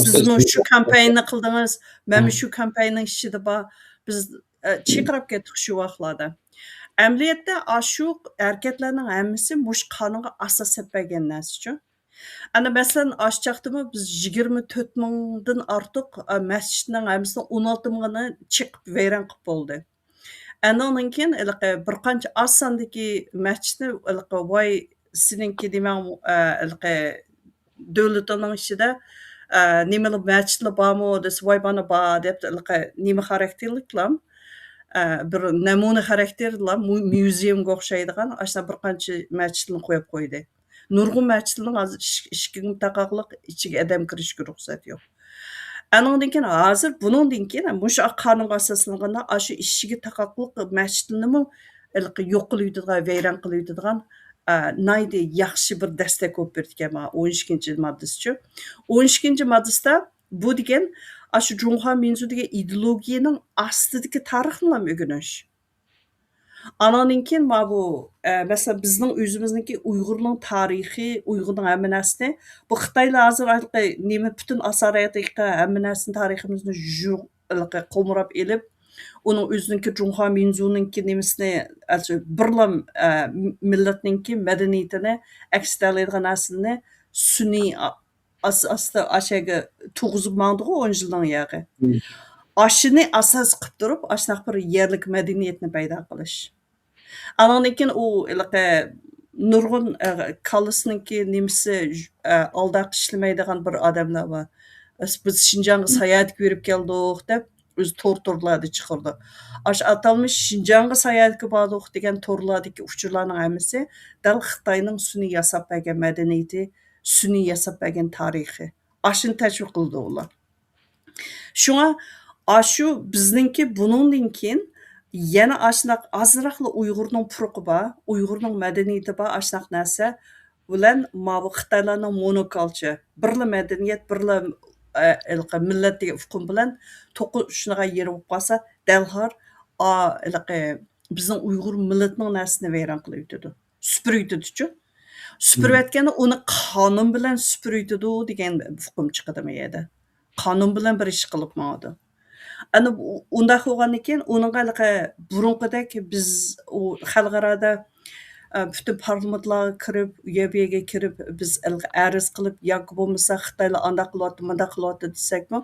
سىزمۇ شۇ كامپانىيەنى قىلدىڭىز، مەنمۇ شۇ كامپانىيەنىڭ ئىچىدە بار. بىز، ئە، چىرقىراپ كەتتۇق شۇ ۋاقىتلاردا. ئەمەلىيەتتە ئاشۇ ھەرىكەتلەرنىڭ ھەممىسى مۇشۇ قانۇنغا ئاساسەن بەرگەن نەرسىچۇ. ئەنە مەسىلەن، ئاشۇ چاغدىمۇ بىز يىگىرمە تۆت مىڭدىن ئارتۇق، ئە، مەسچىتنىڭ ھەممىسىنى ئون ئالتە مىڭىنى چېقىپ ۋەيران قىلىپ بولدى. ئەنە ئۇنىڭ كېيىن ھېلىقى بىر قانچە ئاز ساندىكى مەسچىتنى ھېلىقى ۋاي سېنىڭكى دېمەڭ، ئە، ھېلىقى دۆلىتىنىڭ ئىچىدە، ئە، نېمىلا مەسچىتلا بارمۇ دېسە، ۋاي مانا بار دەپ ھېلىقى نېمە خاراكتېرلىكلا، ئە، بىر نەمۇنە خاراكتېرلا مۇ-، ميۇزېيۇمغا ئوخشايدىغان ئاشۇنداق بىر قانچە مەسچىتنى قويۇپ قويدى. نۇرغۇن مەسچىتلەرنىڭ ھازىر ئىش-، ئىشىكىگىمۇ تاقاقلىق، ئىچىگە ئادەم كىرىشكە رۇخسەت يوق. ئانىڭدىن كېيىن، ھازىر بۇنىڭدىن كېيىن مۇشۇ قانۇنغا ئاساسلانغاندا، ئاشۇ ئىشىكى تاقاقلىق مەسچىتلىرىمۇ ھېلىقى يوق قىلىۋېتىدىغان، ۋەيران قىلىۋېتىدىغان، ئە، ناھايىتى ياخشى بىر دەستەك بولۇپ بېرىدىكەن مانا ئون ئىككىنچى ماددىسىچۇ. ئون ئىككىنچى ماددىسىدا بۇ دېگەن ئاشۇ جۇڭخۇا مىنزۇ دېگەن ئىدېئولوگىيەنىڭ ئاستىدىكى تارىخنىلا ئۆگىنىش. ئاناندىن كېيىن مانا بۇ، ئە، مەسىلەن، بىزنىڭ ئۆزىمىزنىڭكى ئۇيغۇرنىڭ تارىخى، ئۇيغۇرنىڭ ھەممە نەرسىنى، بۇ خىتايلار ھازىر ھېلىقى نېمە پۈتۈن ئاسارەتىكى ھەممە نەرسىنى، تارىخىمىزنى ژۇ-، ھېلىقى قومۇراپ ئېلىپ، ئۇنىڭ ئۆزىنىڭكى جۇڭخۇا مىنزۇنىڭكى نېمىسىنى، ئەلچى-، بىرلا، ئە، م-، مىللەتنىڭكى مەدەنىيىتىنى ئەكس ئەتەلەيدىغان نەرسىنى سۈنئىي ئا-، ئاس-، ئاستا ئاشەگە تۇغۇزۇپ ماڭدىغۇ ئون يىلنىڭ ياغى. مم. ئاشۇنى ئاساس قىلىپ تۇرۇپ، ئاشۇنداق بىر يەرلىك مەدەنىيەتنى پەيدا قىلىش. ئانىڭدىن كېيىن ئۇ ھېلىقى نۇرغۇن، ئە، كاللىسىنىڭكى نېمىسى، ئە، ئالداق ئىشلىمەيدىغان بىر ئادەملەر بار. بىز شىنجاڭغا ساياھەتكە بېرىپ كەلدۇق دەپ، ئۆزى تور، تورلاردا چىقىرىدۇ. ئاشۇ ئاتالمىش شىنجاڭغا ساياھەتكە باردۇق دېگەن تورلاردىكى ئۇچۇرلارنىڭ ھەممىسى دەل خىتاينىڭ سۈنئىي ياساپ بەرگەن مەدەنىيىتى، سۈنئىي ياساپ بەرگەن تارىخى. ئاشۇنى تەشۋىق قىلىدۇ ئۇلار. شۇڭا ئاشۇ بىزنىڭكى بۇنىڭدىن كېيىن يەنە ئاشۇنداق ئازراقلا ئۇيغۇرنىڭ پۇرىقى بار، ئۇيغۇرنىڭ مەدەنىيىتى بار، ئاشۇنداق نەرسە بىلەن ماۋۇ خىتايلارنىڭ مونوكالچر، بىرلا مەدەنىيەت، بىرلا، ئە، ھېلىقى مىللەت دېگەن ئۇقۇم بىلەن توقۇنۇشىدىغان يېرى بولۇپ قالسا، دەرھال، ئا، ھېلىقى بىزنىڭ ئۇيغۇر مىللىتىنىڭ نەرسىسىنى ۋەيران قىلىۋېتىدۇ. سۈپۈرۈۋېتىدۇچۇ. سۈپۈرۈۋەتكەندە ئۇنى قانۇن بىلەن سۈپۈرۈۋېتىدۇ دېگەن ئۇقۇم چىقىدۇ مۇ يەردە. قانۇن بىلەن بىر ئىش قىلىپ ماڭىدۇ. ئەنە ئۇ-، ئۇنداق بولغاندىن كېيىن ئۇنىڭغا ھېلىقى بۇرۇنقىدەك بىز ئۇ خەلقئارادا، ئە، پۈتۈن پارلامېنتلارغا كىرىپ، ئۇ يەر بۇ يەرگە كىرىپ، بىز ھېلىقى ئەرز قىلىپ ياكى بولمىسا خىتايلار ئانداق قىلىۋاتىدۇ، مۇنداق قىلىۋاتىدۇ دېسەكمۇ،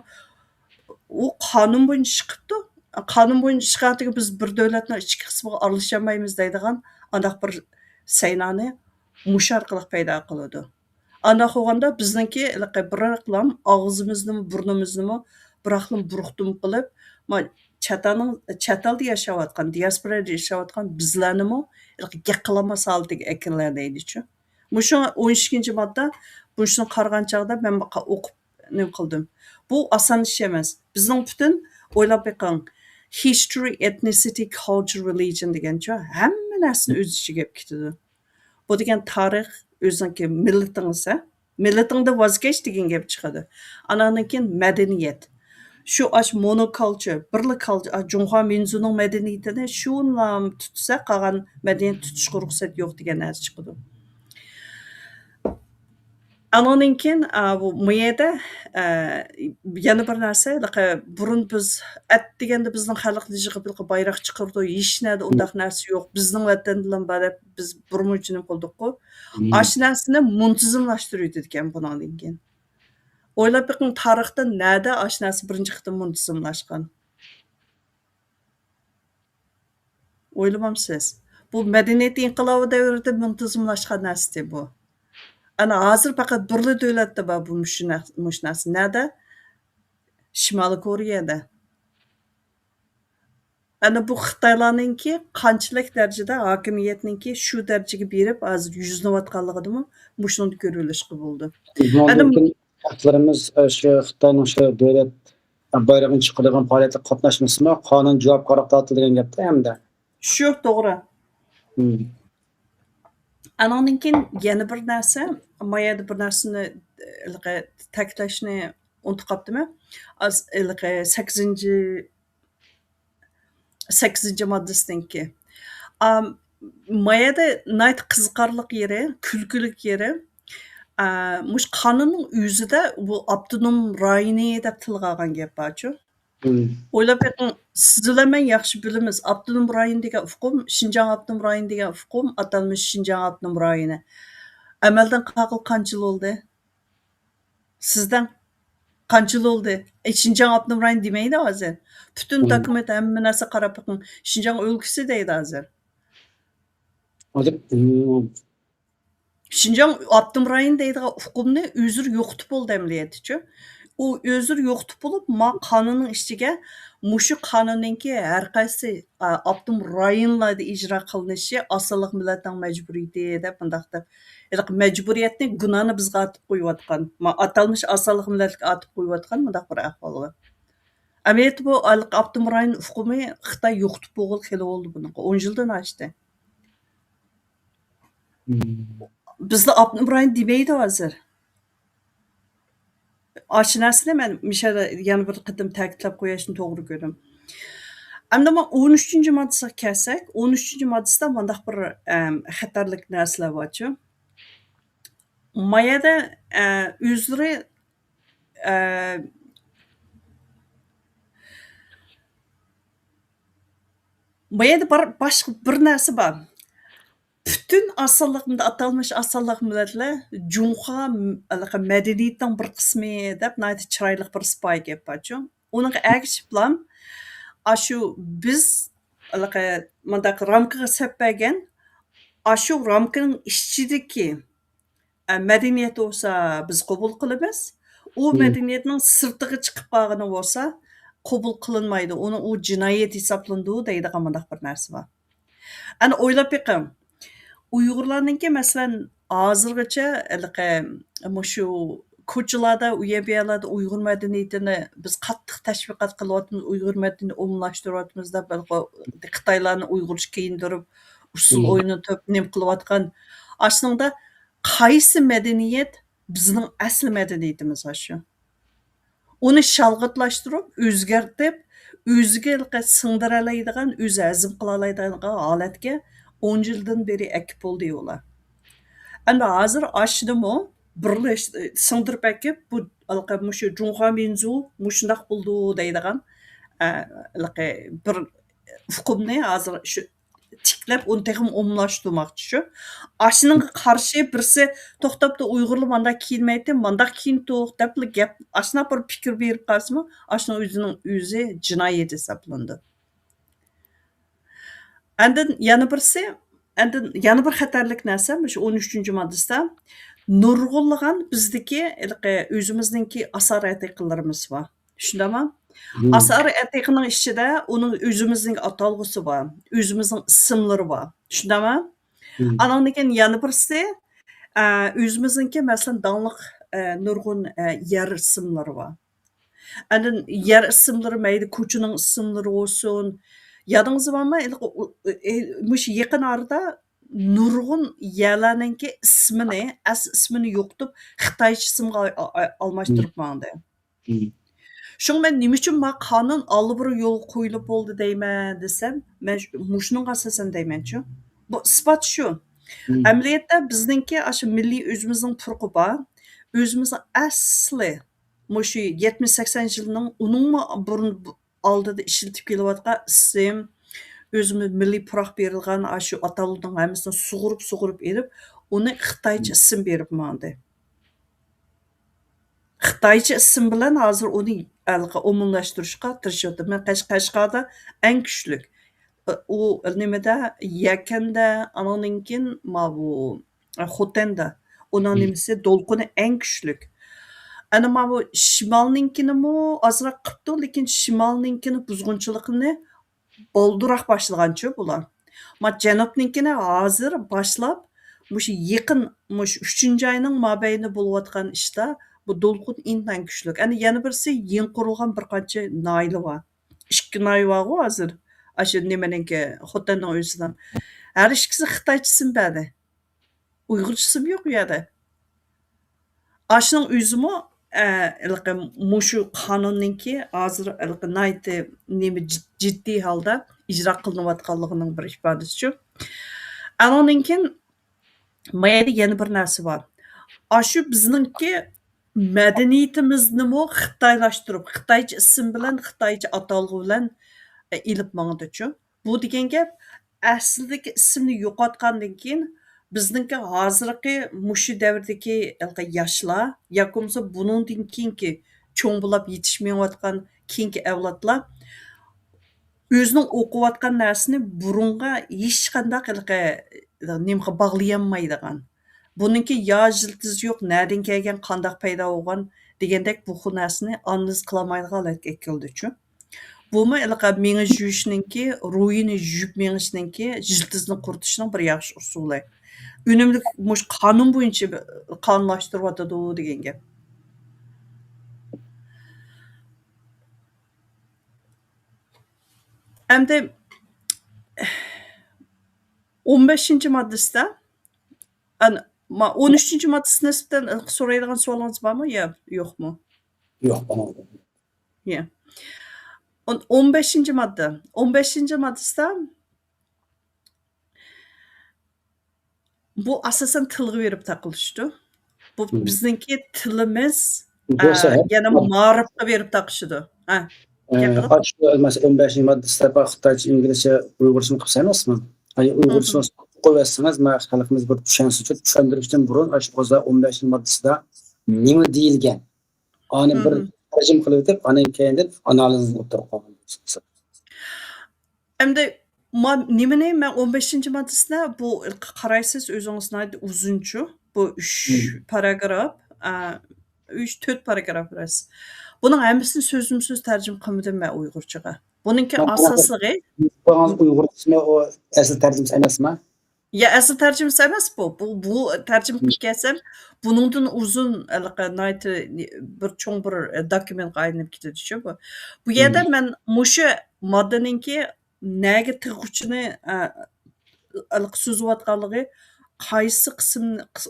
ئۇ قانۇن بويىچە ئىش قىپتۇ. قانۇن بويىچە ئىش قىلغانتىكى بىز بىر دۆلەتنىڭ ئىچكى قىسمىغا ئارىلىشالمايمىز دەيدىغان ئانداق بىر سەينانى مۇشۇ ئارقىلىق پەيدا قىلىدۇ. ئانداق بولغاندا بىزنىڭكى ھېلىقى بىراقلام ئاغزىمىزنىمۇ، بۇرنىمىزنىمۇ بىراقلام بۇرۇقتۇم قىلىپ، ما-، چەت ئەلنىڭ، چەت ئەلدە ياشاۋاتقان، دىياسپورادا ياشاۋاتقان بىزلەرنىمۇ ھېلىقى گەپ قىلالماس ھالىتىگە ئەكىرەلەيدىچۇ. مۇشۇ ئون ئىككىنچى ماددا، مۇشۇنى قارىغان چاغدا مەن بۇ يەرگە ئوقۇپ نېمە قىلدىم. بۇ ئاسان ئىش ئەمەس. بىزنىڭ پۈتۈن، ئويلاپ بېقىڭ، history, ethnicity, culture, religion دېگەنچۇ، ھەممە نەرسىنى ئۆز ئىچىگە ئېلىپ كېتىدۇ. بۇ دېگەن تارىخ، ئۆزۈڭكى مىللىتىڭىز، ھە؟ مىللىتىڭدىن ۋاز كەچ دېگەن گەپ چىقىدۇ. ئاناندىن كېيىن مەدەنىيەت. شۇ ئاش monoculture، بىرلا كالچ-، ئا، جۇڭخۇا مىنزۇنىڭ مەدەنىيىتىنى شۇنىلا تۇتسا، قالغان مەدەنىيەت تۇتۇشقا رۇخسەت يوق دېگەن نەرسە چىقىدۇ. ئانىڭدىن كېيىن، ئا، بۇ، مۇ يەردە، ئە، يەنە بىر نەرسە، ھېلىقى بۇرۇن بىز ئەت دېگەندە بىزنىڭ خەلق يىغىپ ھېلىقى بايراق چىقىرىدۇ، ھېچ نەدە ئۇنداق نەرسە يوق، بىزنىڭ ۋەتەندىلا بار دەپ بىز بۇرۇنمۇ جىنىم قىلدۇققۇ. مم. ئاشۇ نەرسىنى مۇنتىزىملاشتۇرۇۋېتىدىكەن بۇنىڭدىن كېيىن. ئويلاپ بېقىڭ، تارىختا نەدە ئاشۇ نەرسە بىرىنچى قېتىم مۇنتىزىملاشقان؟ ئويلىمامسىز؟ بۇ مەدەنىيەت ئىنقىلابى دەۋرىدە مۇنتىزىملاشقان نەرسىدى بۇ. ئەنە ھازىر پەقەت بىرلا دۆلەتتە بار بۇ مۇشۇ نەرس-، مۇشۇ نەرسە. نەدە؟ شىمالىي كورېيەدە. ئەنە بۇ خىتايلارنىڭكى قانچىلىك دەرىجىدە ھاكىمىيەتنىڭكى شۇ دەرىجىگە بېرىپ، ھازىر يۈزلىنىۋاتقانلىقىدىنمۇ مۇشۇنى كۆرۈۋېلىشقا بولىدۇ. ئەنە بۇ خەقلىرىمىز، ئە، شۇ خىتاينىڭ شۇ دۆلەت بايرىقىنى چىقىرىدىغان پائالىيەتلەرگە قاتناشمىسىمۇ، قانۇن جاۋابكارلىققا تارتىلىدۇ دېگەن گەپتە ھەمدە. شۇ، توغرا. مم. ئانىڭدىن كېيىن يەنە بىر نەرسە، ما يەردە بىر نەرسىنى، ھېلىقى، تەكىتلەشنى ئۇنتۇپ قاپتىمەن. ئاز-، ھېلىقى سەككىزىنچى، سەككىزىنچى ماددىسىنىڭكى. ئام، ما يەردە ناھايىتى قىزىقارلىق يېرى، كۈلكىلىك يېرى، ئا، مۇشۇ قانۇننىڭ ئۆزىدە بۇ ئاپتونوم رايونى دەپ تىلغا ئالغان گەپ بارچۇ. مم. ئويلاپ بېقىڭ، سىز بىلەن مەن ياخشى بىلىمىز. ئاپتونوم رايون دېگەن ئۇقۇم، شىنجاڭ ئاپتونوم رايون دېگەن ئۇقۇم، ئاتالمىش شىنجاڭ ئاپتونوم رايونى. ئەمەلدىن قالغىلى قانچە يىل بولدى؟ سىزدىن قانچە يىل بولدى؟ ئە، شىنجاڭ ئاپتونوم رايون دېمەيدۇ ھازىر. پۈتۈن مم. دوكۇمېنت، ھەممە نەرسە قاراپ بېقىڭ. شىنجاڭ ئۆلكىسى دەيدۇ ھازىر. ھازىر، مم. شىنجاڭ ئاپتونوم رايون دەيدىغان ئۇقۇمنى ئۆزلىرى يوقىتىپ بولدى ئەمەلىيەتتىچۇ. ئۇ ئۆزلىرى يوقىتىپ بولۇپ، ما قانۇننىڭ ئىچىگە مۇشۇ قانۇننىڭكى ھەر قايسى، ئا، ئاپتونوم رايونلاردا ئىجرا قىلىنىشى ئاز سانلىق مىللەتنىڭ مەجبۇرىيىتى دەپ مۇنداق دەپ، ھېلىقى مەجبۇرىيەتنى، گۇناھنى بىزگە ئارتىپ قويۇۋاتقان. ما ئاتالمىش ئاز سانلىق مىللەتلىككە ئارتىپ قويۇۋاتقان مۇنداق بىر ئەھۋال بار. ئەمەلىيەتتە بۇ ھېلىقى ئاپتونوم رايون ئۇقۇمى خىتاي يوقىتىپ بولغىلى خېلى بولدى بۇنىڭغا. ئون يىلدىن ئاشتى. مم. بىزدە ئاپتونوم رايون دېمەيدۇ ھازىر. ئاشۇ نەرسىنى مەن مۇشۇ يەردە يەنە بىر قېتىم تەكىتلەپ قويۇشنى توغرا كۆردۈم. ئەمدى مانا ئون ئۈچىنچى ماددىسىغا كەلسەك، ئون ئۈچىنچى ماددىسىدا مۇنداق بىر، ئەم، خەتەرلىك نەرسىلەر بارچۇ. ما يەردە، ئە، ئۆزلىرى، ئە، ما يەردە بار، باشقا بىر نەرسە بار. پۈتۈن ئاز سانلىق مىللەت، ئاتالمىش ئاز سانلىق مىللەتلەر جۇڭخۇا م-، ھېلىقى مەدەنىيىتىنىڭ بىر قىسمى دەپ ناھايىتى چىرايلىق بىر سىپايە گەپ بارچۇ. ئۇنىڭغا ئەگىشىپلا ئاشۇ بىز ھېلىقى مۇنداق رامكىغا سەپ بەرگەن، ئاشۇ رامكىنىڭ ئىچىدىكى، ئە، مەدەنىيەت بولسا بىز قوبۇل قىلىمىز. ئۇ مم. مەدەنىيەتنىڭ سىرتىغا چىقىپ قالغىنى بولسا قوبۇل قىلىنمايدۇ. ئۇنىڭ ئۇ جىنايەت ھېسابلىنىدۇ دەيدىغان مۇنداق بىر نەرسە بار. ئەنە ئويلاپ بېقىڭ. ئۇيغۇرلارنىڭكى، مەسىلەن، ھازىرغىچە ھېلىقى مۇشۇ كوچىلاردا، ئۇ يەر بۇ يەرلەردە ئۇيغۇر مەدەنىيىتىنى بىز قاتتىق تەشۋىقات قىلىۋاتىمىز، ئۇيغۇر مەدەنىيىتىنى ئومۇملاشتۇرۇۋاتىمىز دەپ، ھېلىقى خىتايلارنى ئۇيغۇرچە كىيىندۈرۈپ، ئۇسسۇل مم. ئوينىتىپ، نېمە قىلىۋاتقان. ئاشۇنىڭدا قايسى مەدەنىيەت بىزنىڭ ئەسلى مەدەنىيىتىمىز ئاشۇ. ئۇنى شالغىتلاشتۇرۇپ، ئۆزگەرتىپ، ئۆزىگە ھېلىقى سىڭدۈرەلەيدىغان، ئۆزى ھەزىم قىلالايدىغان ھالەتكە ئون يىلدىن بېرى ئەكىپ بولدى ئۇلار. ئەمدى ھازىر ئاشۇنىمۇ بىرلەش-، سىڭدۈرۈپ ئەكىپ، بۇ ھېلىقى مۇشۇ جۇڭخۇا مىنزۇ مۇشۇنداق بولىدۇ دەيدىغان، ئە، ھېلىقى بىر ئۇقۇمنى ھازىر شۇ تىكلەپ، ئۇنى تېخىمۇ ئومۇملاشتۇرماقچى شۇ. ئاشۇنىڭغا قارشى بىرسى توختاپتۇ، ئۇيغۇرلار مانداق كىيىنمەيتتى، مانداق كىيىنتۇق دەپلا گەپ، ئاشۇنداق بىر پىكىر بېرىپ قالسىمۇ، ئاشۇنىڭ ئۆزىنىڭ ئۆزى جىنايەت ھېسابلىنىدۇ. ئاندىن يەنە بىرسى، ئاندىن يەنە بىر خەتەرلىك نەرسە، مۇشۇ ئون ئۈچىنچى ماددىسىدا نۇرغۇنلىغان بىزدىكى ھېلىقى ئۆزىمىزنىڭكى ئاسارئەتىقىلىرىمىز بار. شۇنداقمۇ؟ ئاسارى ئەتىقىنىڭ ئىچىدە ئۇنىڭ ئۆزىمىزنىڭ ئاتالغۇسى بار، ئۆزىمىزنىڭ ئىسىملىرى بار. شۇنداقمۇ؟ ئانىڭدىن كېيىن يەنە بىرسى، ئە، ئۆزىمىزنىڭكى، مەسىلەن، داڭلىق، ئە، نۇرغۇن، ئە، يەر ئىسىملىرى بار. ئاندىن يەر ئىسىملىرى، مەيلى كوچىنىڭ ئىسىملىرى بولسۇن. يادىڭىزدا بارمۇ؟ ھېلىقى ئۇ-، ئى، مۇشۇ يېقىن ئارىدا نۇرغۇن يەرلەرنىڭكى ئىسمىنى، ئەسلى ئىسمىنى يوقىتىپ، خىتايچە ئىسىمغا ئا-، ئا-، ئالماشتۇرۇپ ماڭدى. شۇڭا مەن نېمە ئۈچۈن ما قانۇن ئاللىبۇرۇن يولغا قويۇلۇپ بولدى دەيمەن دېسەم، مەن شۇ-، مۇشۇنىڭغا ئاساسەن دەيمەنچۇ. بۇ ئىسپات شۇ. ئەمەلىيەتتە بىزنىڭكى ئاشۇ مىللىي ئۆزىمىزنىڭ پۇرىقى بار. ئۆزىمىزنىڭ ئەسلى مۇشۇ يەتمىش سەكسەن يىلنىڭ ئۇنىڭمۇ بۇرۇن بۇ-، ئالدىدا ئىشلىتىپ كېلىۋاتقان ئىسىم، ئۆزىمىز مىللىي پۇراق بېرىلغان ئاشۇ ئاتالغۇنىڭ ھەممىسىنى سۇغۇرۇپ، سۇغۇرۇپ ئېلىپ، ئۇنى خىتايچە ئىسىم بېرىپ ماڭدى. خىتايچە ئىسىم بىلەن ھازىر ئۇنى ھېلىقى ئومۇملاشتۇرۇشقا تىرىشىۋاتىمەن. مەن قەش-، قەشقەردە ئەڭ كۈچلۈك. ئۇ نېمىدە، يەكەندە، ئانىڭدىن كېيىن ماۋۇ، خوتەندە. ئۇنىڭ نېمىسى، دولقۇنى ئەڭ كۈچلۈك. ئەنە ماۋۇ شىمالنىڭكىنىمۇ ئازراق قىپتۇ، لېكىن شىمالنىڭكىنى بۇزغۇنچىلىقىنى بالدۇرراق باشلىغانچۇ بۇلار. ما جەنۇبنىڭكىنى ھازىر باشلاپ، مۇشۇ يېقىن، مۇشۇ ئۈچىنچى ئاينىڭ مابەينىدە بولۇۋاتقان ئىشتا بۇ دولقۇن ئىنتايىن كۈچلۈك. ئەنە يەنە بىرسى يېڭى قۇرۇلغان بىر قانچە ناھىيە بار. ئىككى ناھىيە بارغۇ ھازىر. ئاشۇ نېمىنىڭكى، خوتەننىڭ ئۆزىدىن. ھەر ئىككىسى خىتايچە ئىسىم بەردى. ئۇيغۇرچە ئىسىم يوق ئۇ يەردە. ئاشۇنىڭ ئۆزىمۇ، ئە، ھېلىقى مۇشۇ قانۇننىڭكى ھازىر ھېلىقى ناھايىتى نېمە جىد-، جىددىي ھالدا ئىجرا قىلىنىۋاتقانلىقىنىڭ بىر ئىپادىسىچۇ. ئانىڭدىن كېيىن ما يەردە يەنە بىر نەرسە بار. ئاشۇ بىزنىڭكى مەدەنىيىتىمىزنىمۇ خىتايلاشتۇرۇپ، خىتايچە ئىسىم بىلەن، خىتايچە ئاتالغۇ بىلەن، ئە، ئېلىپ ماڭىدۇچۇ. بۇ دېگەن گەپ، ئەسلىدىكى ئىسىمنى يوقاتقاندىن كېيىن، بىزنىڭكى ھازىرقى مۇشۇ دەۋردىكى ھېلىقى ياشلار ياكى بولمىسا بۇنىڭدىن كېيىنكى چوڭ بولاپ يېتىشىپ مېڭىۋاتقان كېيىنكى ئەۋلادلار ئۆزىنىڭ ئوقۇۋاتقان نەرسىنى بۇرۇنغا ھېچقانداق ھېلىقى نېمىغا باغلىيالمايدىغان، بۇنىڭكى يا يىلتىزى يوق، نەدىن كەلگەن، قانداق پەيدا بولغان دېگەندەك بۇ خىل نەرسىنى ئانالىز قىلالمايدىغان ھالەتكە كېلىدىچۇ. بۇمۇ ھېلىقى مېڭە يۇيۇشنىڭكى، روھىنى يۇيۇپ مېڭىشنىڭكى، يىلتىزنى قۇرۇتۇشنىڭ بىر ياخشى ئۇسۇلى. ئۈنۈملۈك مۇشۇ قانۇن بويىچە قانۇنلاشتۇرۇۋاتىدۇ دېگەن گەپ. ئەمدى ئون بەشىنچى ماددىسىدا، ئەن-، ما-، ئون ئۈچىنچى ماددىسى نىسبەتەن سورايدىغان سوئالىڭىز بارمۇ يا يوقمۇ؟ يوق، ئۇنىڭ يا. ئون، ئون بەشىنچى ماددا. ئون بەشىنچى ماددىسىدا بۇ ئاساسەن تىلغا بېرىپ تاقىلىشىدۇ. بۇ مم. بىزنىڭكى تىلىمىز، بولسا ئە، ھەم يەنە مائارىپقا بېرىپ تاقىشىدۇ. ھە، ئە، گەپ قىلىڭ. ئاشۇ مەسىلەن، ئون بەشىنچى ماددىسىدا بار خىتايچە، ئىنگلىزچە، ئۇيغۇرچىنى قىلسا ئەمەسمۇ؟ ھەي، مم. ئۇيغۇرچىنى قويۇۋەتسىڭىز، ما خەلقىمىز بىر چۈشەنسىچۇ، چۈشەندۈرۈشتىن بۇرۇن، ئاشۇ قوزا ئون بەشىنچى ماددىسىدا نېمە دېيىلگەن؟ ئانى بىر مم. تەرجىمە قىلىۋېتىپ، ئاندىن كېيىندىن ئانالىزنى ئوتتۇرىغا قويغان بولسا. ئەمدى ما-، نېمىنى مەن ئون بەشىنچى ماددىسىدا بۇ قارايسىز ئۆزىڭىز ناھايىتى ئۇزۇنچۇ. بۇ ئۈچ مم. پاراگراف، ئا، ئۈچ، تۆت پاراگراف راست. بۇنىڭ ھەممىسىنى سۆزمۇ سۆز تەرجىمە قىلمىدىم مەن ئۇيغۇرچىغا. بۇنىڭكى مەن ئاساسلىقى بۇ ئۇيغۇرچىسىنى ئۇ ئەسلى تەرجىمىسى ئەمەسما؟ يا، ئەسلى تەرجىمىسى ئەمەس بۇ. بۇ، بۇ تەرجىمە قىلىپ كەلسەم، بۇنىڭدىن ئۇزۇن، ھېلىقى ناھايىتى بىر چوڭ بىر، ئە، دوكۇمېنتقا ئايلىنىپ كېتىدىچۇ بۇ. بۇ يەردە مم. مەن مۇشۇ ماددىنىڭكى نەگە تىغغۇچىنى، ئە، ھېلىقى سوزۇۋاتقانلىقى، قايسى قىسىم، قىس-،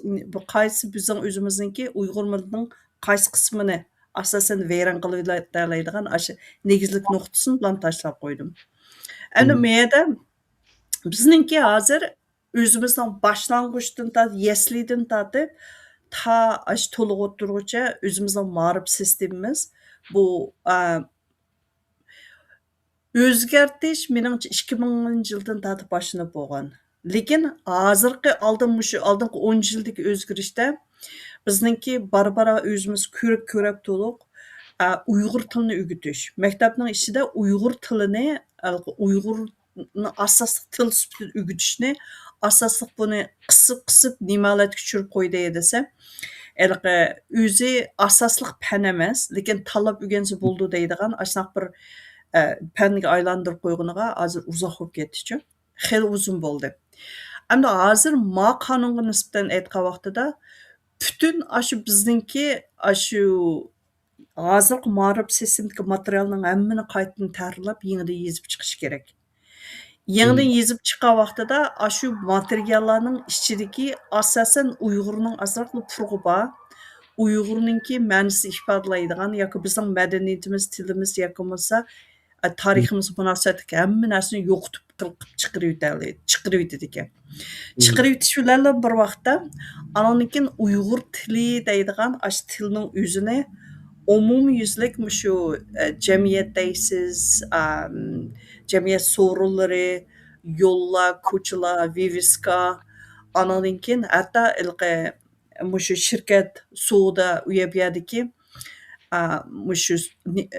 قايسى بىزنىڭ ئۆزىمىزنىڭكى ئۇيغۇر مىللىتىنىڭ قايسى قىسمىنى ئاساسەن ۋەيران قىلىۋېتەلەيدىغان ئاشۇ نېگىزلىك نۇقتىسىنى بىلەن تاشلاپ قويدۇم. ئەمدى مم. مۇ يەردە بىزنىڭكى ھازىر ئۆزىمىزنىڭ باشلانغۇچتىن تارتىپ، يەسلىدىن تارتىپ، تا ئاشۇ تولۇق ئوتتۇرىغىچە ئۆزىمىزنىڭ مائارىپ سىستېمىمىز بۇ، ئا، ئۆزگەرتىش، مېنىڭچە، ئىككى مىڭىنچى يىلدىن تارتىپ باشلىنىپ بولغان. لېكىن ھازىرقى ئالدىن، مۇشۇ ئالدىنقى ئون يىلدىكى ئۆزگىرىشتە بىزنىڭكى بارا-بارا ئۆزىمىز كۆرۈپ، كۆرۈپ تۇردۇق، ئا، ئۇيغۇر تىلىنى ئۆگىتىش. مەكتەپنىڭ ئىچىدە ئۇيغۇر تىلىنى، ئۇيغۇرنى ئاساسلىق تىل سۈپىتىدە ئۆگىتىشنى ئاساسلىق بۇنى قىسىپ، قىسىپ نېمە ھالەتكە چۈشۈرۈپ قويدى دېسە، ھېلىقى ئۆزى ئاساسلىق پەن ئەمەس، لېكىن تاللاپ ئۆگەنسە بولىدۇ دەيدىغان ئاشۇنداق بىر، ئە، پەنگە ئايلاندۇرۇپ قويغىنىغا ھازىر ئۇزاق بولۇپ كەتتىچۇ. خېلى ئۇزۇن بولدى. ئەمدى ھازىر ما قانۇنغا نىسبەتەن ئېيتقان ۋاقتىدا پۈتۈن ئاشۇ بىزنىڭكى ئاشۇ ھازىرقى مائارىپ سىستېمىدىكى ماتېرىيالنىڭ ھەممىنى قايتىدىن تەھرىرلەپ، يېڭىدىن يېزىپ چىقىش كېرەك. يېڭىدىن يېزىپ چىققان ۋاقتىدا ئاشۇ ماتېرىياللارنىڭ ئىچىدىكى ئاساسەن ئۇيغۇرنىڭ ئازراقلا پۇرىقى بار، ئۇيغۇرنىڭكى مەنىسىنى ئىپادىلەيدىغان ياكى بىزنىڭ مەدەنىيىتىمىز، تىلىمىز ياكى بولمىسا، ئە، تارىخىمىزغا مۇناسىۋەتلىك ھەممە نەرسىنى يوقىتىپ قىرقىپ چىقىرىۋېتەلەي-، چىقىرىۋېتىدىكەن. چىقىرىۋېتىش بىلەنلا بىر ۋاقىتتا، ئانىڭدىن كېيىن ئۇيغۇر تىلى دەيدىغان ئاشۇ تىلنىڭ ئۆزىنى ئومۇميۈزلۈك مۇشۇ، ئە، جەمئىيەت دەيسىز، ئام، جەمئىيەت سورۇنلىرى، يوللار، كوچىلار، ۋىۋىسكا، ئانىڭدىن كېيىن ھەتتا ھېلىقى مۇشۇ شىركەت، سودا، ئۇ يەر بۇ يەردىكى، ئا، مۇشۇ نى-،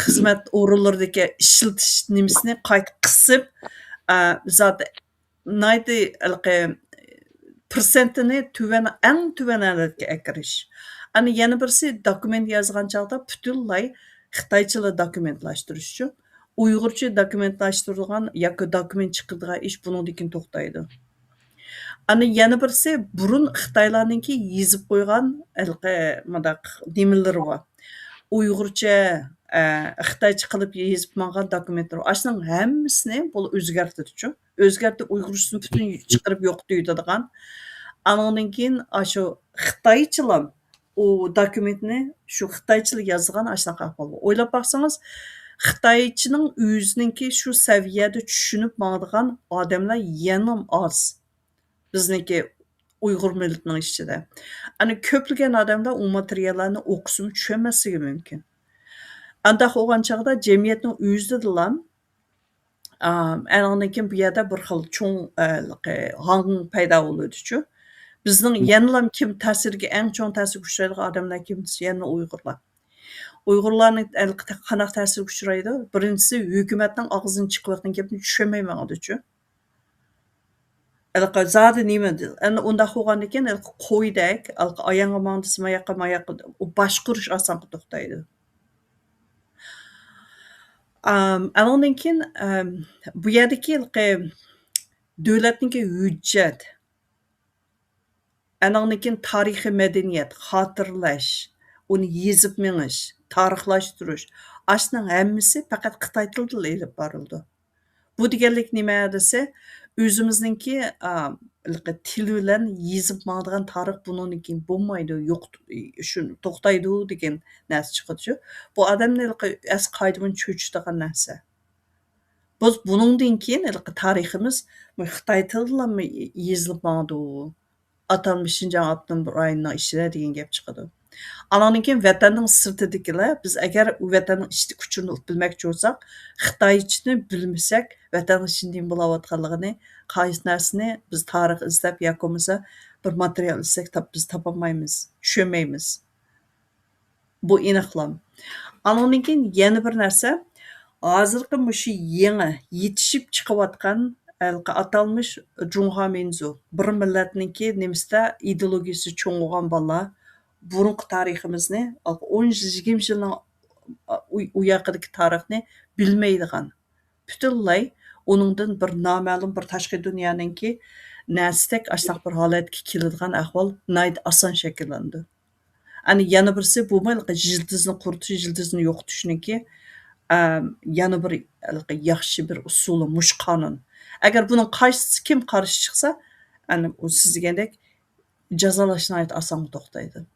خىزمەت ئورۇنلىرىدىكى ئىشلىتىش نېمىسىنى قايتا قىسىپ، ئا، زادى ناھايىتى ھېلىقى پىرسەنتىنى تۆۋەن، ئەڭ تۆۋەن ھالەتكە ئەكىرىش. ئەنە يەنە بىرسى دوكۇمېنت يازغان چاغدا پۈتۈنلەي خىتايچىلا دوكۇمېنتلاشتۇرۇشچۇ. ئۇيغۇرچە دوكۇمېنتلاشتۇرىدىغان ياكى دوكۇمېنت چىقىدىغان ئىش بۇنىڭدىن كېيىن توختايدۇ. ئەنە يەنە بىرسى بۇرۇن خىتايلارنىڭكى يېزىپ قويغان ھېلىقى مۇنداق نېمىلىرى بار. ئۇيغۇرچە، ئە، خىتايچە قىلىپ يېزىپ ماڭغان دوكۇمېنتلىرى. ئاشۇنىڭ ھەممىسىنى بۇلار ئۆزگەرتىدىچۇ. ئۆزگەرتىپ ئۇيغۇرچىسىنى پۈتۈن چىقىرىپ يوقىتىۋېتىدىغان. ئانىڭدىن كېيىن ئاشۇ خىتايچىلام ئۇ دوكۇمېنتنى شۇ خىتايچىلا يازغان ئاشۇنداق ئەھۋال بار. ئويلاپ باقسىڭىز، خىتايچىنىڭ ئۆزىنىڭكى شۇ سەۋىيەدە چۈشىنىپ ماڭىدىغان ئادەملەر يەنىمۇ ئاز. بىزنىڭكى ئۇيغۇر مىللىتىنىڭ ئىچىدە. ئەنە كۆپلىگەن ئادەملەر ئۇ ماتېرىياللارنى ئوقۇسىمۇ چۈشەنمەسلىكى مۇمكىن. ئانداق بولغان چاغدا جەمئىيەتنىڭ ئۆزىدىلا، ئا، ئەنىڭدىن كېيىن بۇ يەردە بىر خىل چوڭ، ئە، ھاڭ پەيدا بولىدىچۇ. بىزنىڭ يەنىلا كىم تەسىرگە، ئەڭ چوڭ تەسىرگە ئۇچرايدىغان ئادەملەر كىم دېسە، يەنىلا ئۇيغۇرلار. ئۇيغۇرلارنى قانداق تەسىرگە ئۇچرايدۇ؟ بىرىنچىسى، ھۆكۈمەتنىڭ ئاغزىدىن چىقىۋاتقان گەپنى چۈشەنمەي ماڭىدىچۇ. ھېلىقى زادى نېمە؟ ئەنە ئۇنداق بولغاندىكىن، ھېلىقى قويدەك، ھېلىقى ئاياڭغا ماڭ دېسە، ماياققا، ماياققا، ئۇ باشقۇرۇش ئاسانغا توختايدۇ. ئام، ئانىڭدىن كېيىن، ئام، بۇ يەردىكى ھېلىقى دۆلەتنىڭكى ھۆججەت، ئانىڭدىن كېيىن تارىخىي مەدەنىيەت، خاتىرىلەش، ئۇنى يېزىپ مېڭىش، تارىخلاشتۇرۇش، ئاشۇنىڭ ھەممىسى پەقەت خىتاي تىلىدىلا ئېلىپ بارىلىدۇ. بۇ دېگەنلىك نېمە دېسە، ئۆزىمىزنىڭكى، ئا، تىل بىلەن يېزىپ ماڭىدىغان تارىخ بۇنىڭدىن كېيىن بولمايدۇ، يوق، شۇ توختايدۇ دېگەن نەرسە چىقىدۇ. بۇ ئادەمنى ھېلىقى ئەس قايدىمۇ چۆچۈتىدىغان نەرسە. بىز بۇنىڭدىن كېيىن ھېلىقى تارىخىمىز خىتاي تىلىدىلا يېزىلىپ ماڭىدۇ. ئاتالمىش شىنجاڭ ئاپتونوم رايونىنىڭ ئىچىدە دېگەن گەپ چىقىدۇ. ئانىڭدىن كېيىن ۋەتەننىڭ سىرتىدىكىلەر، بىز ئەگەر ۋەتەننىڭ ئىچىدىكى ئۇچۇرنى ئۇقۇپ بىلمەكچى بولساق، خىتايچىنى بىلمىسەك، ۋەتەننىڭ ئىچىدە نېمە بولاۋاتقانلىقىنى، قايسى نەرسىنى بىز تارىخ ئىزدەپ ياكى بولمىسا بىر ماتېرىيال ئىزدەپ تاپ-، بىز تاپالمايمىز، چۈشەنمەيمىز. بۇ ئېنىقلا. ئانىڭدىن كېيىن يەنە بىر نەرسە، ھازىرقى مۇشۇ يېڭى يېتىشىپ چىقىۋاتقان ھېلىقى ئاتالمىش جۇڭخۇا مىنزۇ، بىر مىللەتنىڭكى نېمىسىدە ئىدېئولوگىيىسى چوڭ بولغان بالىلار، بۇرۇنقى تارىخىمىزنى، ئون يىل، يىگىرمە يىلنىڭ ئۇ-، ئۇ ياقىدىكى تارىخنى بىلمەيدىغان، پۈتۈنلەي ئۇنىڭدىن بىر نامەلۇم بىر تاشقى دۇنيانىڭكى نەرسىدەك ئاشۇنداق بىر ھالەتكە كېلىدىغان ئەھۋال ناھايىتى ئاسان شەكىللىنىدۇ. ئەنە يەنە بىرسى بۇمۇ ھېلىقى يىلتىزنى قۇرۇتۇش، يىلتىزنى يوقىتىشنىڭكى، ئەم، يەنە بىر ھېلىقى ياخشى بىر ئۇسۇلى مۇشۇ قانۇن. ئەگەر بۇنىڭ قايسىسى كىم قارشى چىقسا، ئەنە ئۇ سىز دېگەندەك جازالاش ناھايىتى ئاسانغا توختايدۇ.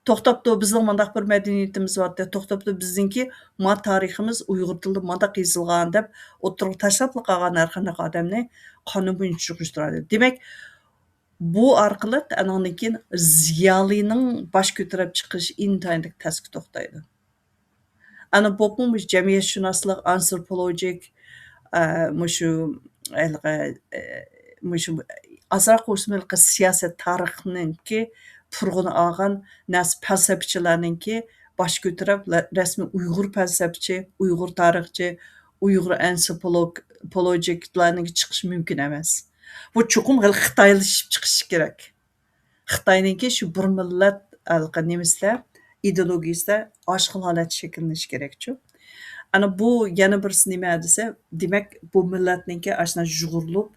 توختاپتۇ، بىزنىڭ مۇنداق بىر مەدەنىيىتىمىز بار، توختاپتۇ، بىزنىڭكى ما تارىخىمىز ئۇيغۇر تىلىدا مۇنداق يېزىلغان دەپ ئوتتۇرىغا تاشلاپلا قالغان ھەر قانداق ئادەمنى قانۇن بويىچە چۈشۈرۈشتۈرەلەيدۇ. دېمەك، بۇ ئارقىلىق ئانىڭدىن كېيىن زىيالىينىڭ باش كۆتۈرۈپ چىقىشى ئىنتايىن تەسكە توختايدۇ. ئانا بولۇپمۇ مۇشۇ جەمئىيەتشۇناسلىق، ئانتروپولوژىك، ئە، مۇشۇ ھېلىقى، ئە، مۇشۇ ئازراق بولسىمۇ ھېلىقى سىياسەت تارىخنىڭكى پۇرىقىنى ئالغان نەرسە پەلسەپىچىلەرنىڭكى باش كۆتۈرۈپ، رەسمىي ئۇيغۇر پەلسەپىچى، ئۇيغۇر تارىخچى، ئۇيغۇر ئانتروپولوگ-، پولوژىكلارنىڭكى چىقىشى مۇمكىن ئەمەس. بۇ چوقۇم ھېلى خىتايلىشىپ چىقىشى كېرەك. خىتاينىڭكى شۇ بىر مىللەت ھېلىقى نېمىسىدە، ئىدېئولوگىيىسىدە ئاشۇ خىل ھالەت شەكىللىنىشى كېرەكچۇ. ئەنە بۇ يەنە بىرسى نېمە دېسە، دېمەك، بۇ مىللەتنىڭكى ئاشۇنداق يۇغۇرۇلۇپ،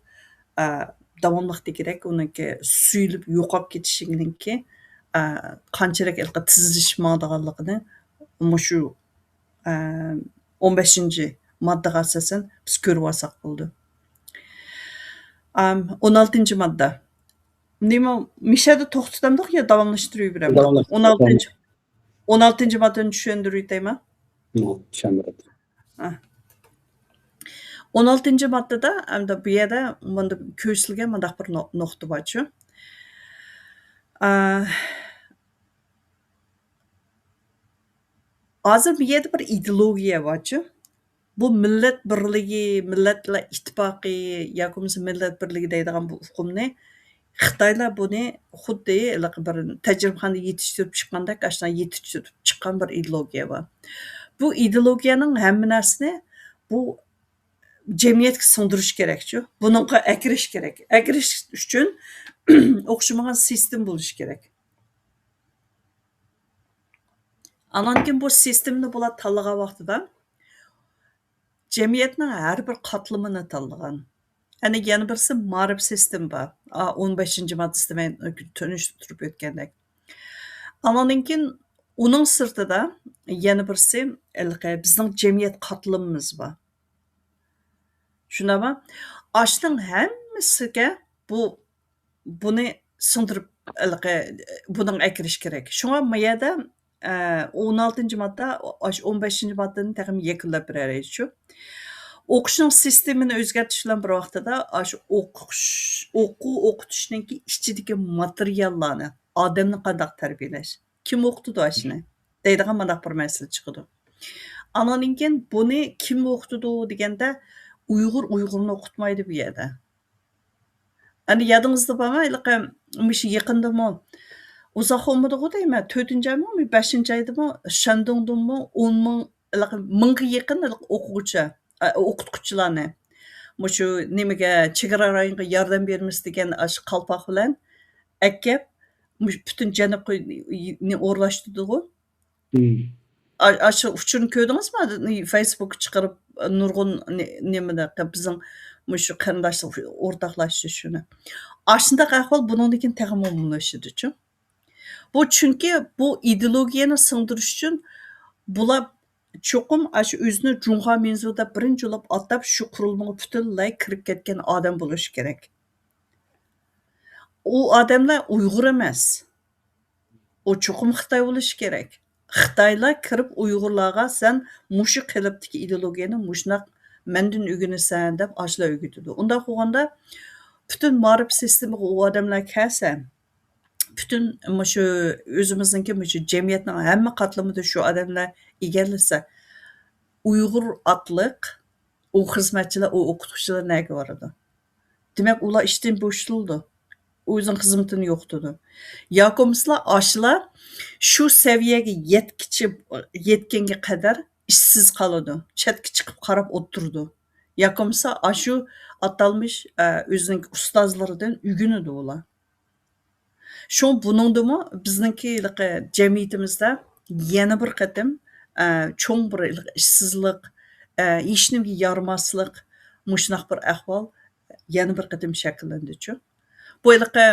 ئە، داۋاملىق دېگۈدەك ئۇنىڭكى سۆيۈلۈپ يوقاپ كېتىشىنىڭكى، ئە، قانچىلىك ھېلىقى تېزلىشىپ ماڭىدىغانلىقىنى مۇشۇ، ئە، ئون بەشىنچى ماددىغا ئاساسەن بىز كۆرۈۋالساق بولىدۇ. ئام، ئون ئالتىنچى ماددا. نېمە، مىشەدە توختىتامدۇق يا داۋاملاشتۇرۇۋېرەمدۇق؟ داۋاملاشتۇر-، ئون ئالتىنچى، داۋاملاشتۇر. ئون ئالتىنچى ماددىنى چۈشەندۈرۈۋېتەيمۇ؟ مم، چۈشەندۈرۈۋېتىڭ. ئا. ئون ئالتىنچى ماددىدا، ئەمدى بۇ يەردە مۇنداق كۆرسىتىلگەن مۇنداق بىر نۇ-، نۇقتا بارچۇ. ئا، ھازىر بۇ يەردە بىر ئىدېئولوگىيە بارچۇ. بۇ مىللەت بىرلىكى، مىللەتلەر ئىتتىپاقى ياكى بولمىسا مىللەت بىرلىكى دەيدىغان بۇ ئۇقۇمنى خىتايلار بۇنى خۇددى ھېلىقى بىر تەجرىبىخانىدا يېتىشتۈرۈپ چىققاندەك، ئاشۇنداق يېتىشتۈرۈپ چىققان بىر ئىدېئولوگىيە بار. بۇ ئىدېئولوگىيەنىڭ ھەممە نەرسىنى بۇ جەمئىيەتكە سىڭدۈرۈش كېرەكچۇ. بۇنىڭغا ئەكىرىش كېرەك. ئەكىرىش ئۈچۈن ئوخشىمىغان سىستېما بولۇشى كېرەك. ئانان كېيىن بۇ سىستېمىنى بۇلار تاللىغان ۋاقتىدا جەمئىيەتنىڭ ھەر بىر قاتلىمىنى تاللىغان. ئەنە يەنە بىرسى مائارىپ سىستېمى بار. ئا، ئون بەشىنچى ماددىسىدا مەن تونۇشتۇرۇپ ئۆتكەندەك. ئانان كېيىن ئۇنىڭ سىرتىدا يەنە بىرسى ھېلىقى بىزنىڭ جەمئىيەت قاتلىمىمىز بار. شۇنداقمۇ؟ ئاشۇنىڭ ھەممىسىگە بۇ، بۇنى سىڭدۈرۈپ، ھېلىقى، بۇنىڭ ئەكىرىش كېرەك. شۇڭا ما يەردە، ئە، ئون ئالتىنچى ماددا، ئاشۇ ئون بەشىنچى ماددىنى تېخىمۇ يەكۈنلەپ بېرەلەيدىچۇ. ئوقۇشنىڭ سىستېمىنى ئۆزگەرتىش بىلەن بىر ۋاقتىدا ئاشۇ ئوقۇش، ئوقۇ-، ئوقۇتۇشنىڭكى ئىچىدىكى ماتېرىياللارنى، ئادەمنى قانداق تەربىيەلەش، كىم ئوقۇتىدۇ ئاشۇنى دەيدىغان مانداق بىر مەسىلە چىقىدۇ. ئاناندىن كېيىن بۇنى كىم ئوقۇتىدۇ دېگەندە، ئۇيغۇر ئۇيغۇرنى ئوقۇتمايدۇ بۇ يەردە. ئەنە يادىڭىزدا بارمۇ، ھېلىقى مۇشۇ يېقىندىمۇ، ئۇزاق بولمىدىغۇ دەيمەن، تۆتىنچى ئايمۇ، بەشىنچى ئايدىمۇ شەندۇڭدىنمۇ ئون مىڭ، ھېلىقى مىڭغا يېقىن ھېلىقى ئوقۇغۇچى، ئە، ئوقۇتقۇچىلارنى مۇشۇ نېمىگە، چېگرا رايونىغا ياردەم بېرىمىز دېگەن ئاشۇ قالپاق بىلەن ئەكەپ، مۇشۇ پۈتۈن جەنۇب قۇينى ئورۇنلاشتۇردىغۇ. مم. ئا-، ئاشۇ ئۇچۇرنى كۆردىڭىزمۇ؟ فېيسبۇكقا چىقىرىپ، نۇرغۇن نې-، نېمىدە، بىزنىڭ مۇشۇ قېرىنداشلار ئورتاقلاشتى شۇنى. ئاشۇنداق ئەھۋال بۇنىڭدىن كېيىن تېخىمۇ ئومۇملىشىدۇچۇ. بۇ چۈنكى بۇ ئىدېئولوگىيەنى سىڭدۈرۈش ئۈچۈن بۇلار چوقۇم ئاشۇ ئۆزىنى جۇڭخۇا مىنزۇ دەپ بىرىنچى بولۇپ ئاتاپ، شۇ قۇرۇلمىغا پۈتۈنلەي كىرىپ كەتكەن ئادەم بولۇشى كېرەك. ئۇ ئادەملەر ئۇيغۇر ئەمەس. ئۇ چوقۇم خىتاي بولۇشى كېرەك. خىتايلار كىرىپ ئۇيغۇرلارغا، «سەن مۇشۇ قېلىپتىكى ئىدېئولوگىيەنى مۇشۇنداق مەندىن ئۆگىنىسەن» دەپ ئاشۇلار ئۆگىتىدۇ. ئۇنداق بولغاندا پۈتۈن مائارىپ سىستېمىغا ئۇ ئادەملەر كەلسە، پۈتۈن مۇشۇ ئۆزىمىزنىڭكى مۇشۇ جەمئىيەتنىڭ ھەممە قاتلىمىدا شۇ ئادەملەر ئىگىلىسە، ئۇيغۇر ئاتلىق ئۇ خىزمەتچىلەر، ئۇ ئوقۇتقۇچىلار نەگە بارىدۇ؟ دېمەك، ئۇلار ئىشتىن بوشىتىلىدۇ. ئۆزىنىڭ خىزمىتىنى يوقىتىدۇ. ياكى بولمىسىلا ئاشۇلار شۇ سەۋىيەگە يەتكىچە، يەتكەنگە قەدەر ئىشسىز قالىدۇ. چەتكە چىقىپ قاراپ ئولتۇرىدۇ. ياكى بولمىسا ئاشۇ ئاتالمىش، ئە، ئۆزىنىڭ ئۇستازلىرىدىن ئۆگىنىدۇ ئۇلار. شۇڭا بۇنىڭدىمۇ بىزنىڭكى ھېلىقى جەمئىيىتىمىزدە يەنە بىر قېتىم، ئە، چوڭ بىر ھېلىقى ئىشسىزلىق، ئە، ھېچنېمىگە يارىماسلىق، مۇشۇنداق بىر ئەھۋال يەنە بىر قېتىم شەكىللەندىچۇ. بۇ ھېلىقى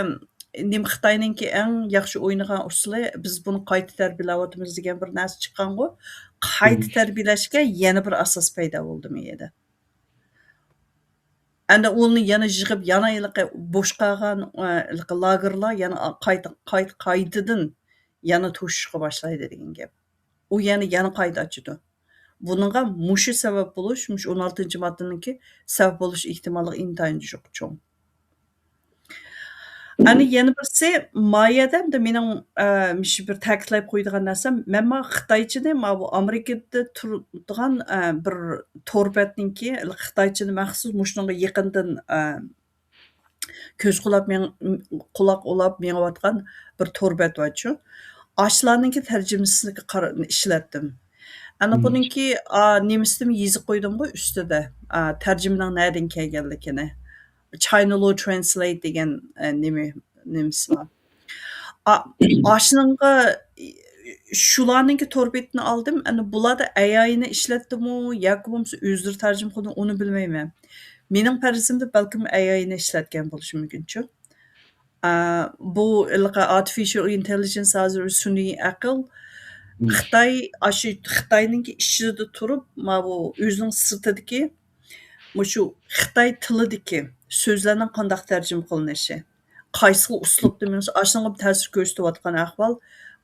نېمە، خىتاينىڭكى ئەڭ ياخشى ئوينىغان ئۇسۇلى، بىز بۇنى قايتا تەربىيەلەۋاتىمىز دېگەن بىر نەرسە چىققانغۇ. قايتا مم. تەربىيەلەشكە يەنە بىر ئاساس پەيدا بولدى مۇ يەردە. ئەمدى ئۇنى يەنە يىغىپ، يەنە ھېلىقى بوش قالغان، ئە، ھېلىقى لاگېرلار يەنە قايتا، قايتا، قايتىدىن يەنە توشۇشقا باشلايدۇ دېگەن گەپ. ئۇ يەنە، يەنە قايتا ئاچىدۇ. بۇنىڭغا مۇشۇ سەۋەب بولۇش، مۇشۇ ئون ئالتىنچى ماددىنىڭكى سەۋەب بولۇش ئېھتىماللىقى ئىنتايىن چوڭ. ئەنە يەنە بىرسى، ما يەردە ئەمدى مېنىڭ، ئە، مۇشۇ بىر تەكىتلەپ قويىدىغان نەرسەم، مەن ما خىتايچىنى، ما بۇ ئامېرىكىدا تۇرىدىغان، ئە، بىر تور بەتنىڭكى خىتايچىنى مەخسۇس مۇشۇنىڭغا يېقىندىن، ئە، كۆز قۇلاق مېڭ-، قۇلاق ئۇلاپ مېڭىۋاتقان بىر تور بەت بارچۇ. ئاشۇلارنىڭكى تەرجىمىسىگە قارا-، ئىشلەتتىم. ئەنە مم. بۇنىڭكى، ئا، نېمىسىدىمۇ يېزىپ قويدۇمغۇ ئۈستىدە. ئا، تەرجىمىنىڭ نەدىن كەلگەنلىكىنى. China Law Translate دېگەن، ئە، نېمە، نېمىسى بار. ئا-، ئاشۇنىڭغا، شۇلارنىڭكى تور بېتىنى ئالدىم. ئەنە بۇلاردا ئەياينى ئىشلەتتىمۇ ياكى بولمىسا ئۆزلىرى تەرجىمە قىلدىمۇ، ئۇنى بىلمەيمەن. مېنىڭ پەرىزىمدە بەلكىم ئەياينى ئىشلەتكەن بولۇشى مۇمكىنچۇ. ئا، بۇ ھېلىقى ئارتىفىشىيال ئىنتېللىجېنس ھازىر سۈنئىي ئەقىل. مم. خىتاي، ئاشۇ خىتاينىڭكى ئىچىدە تۇرۇپ، ماۋۇ ئۆزىنىڭ سىرتىدىكى، مۇشۇ خىتاي تىلىدىكى سۆزلەرنىڭ قانداق تەرجىمە قىلىنىشى، قايسى خىل ئۇسلۇبتا مېڭىشى، ئاشۇنىڭغا تەسىر كۆرسىتىۋاتقان ئەھۋال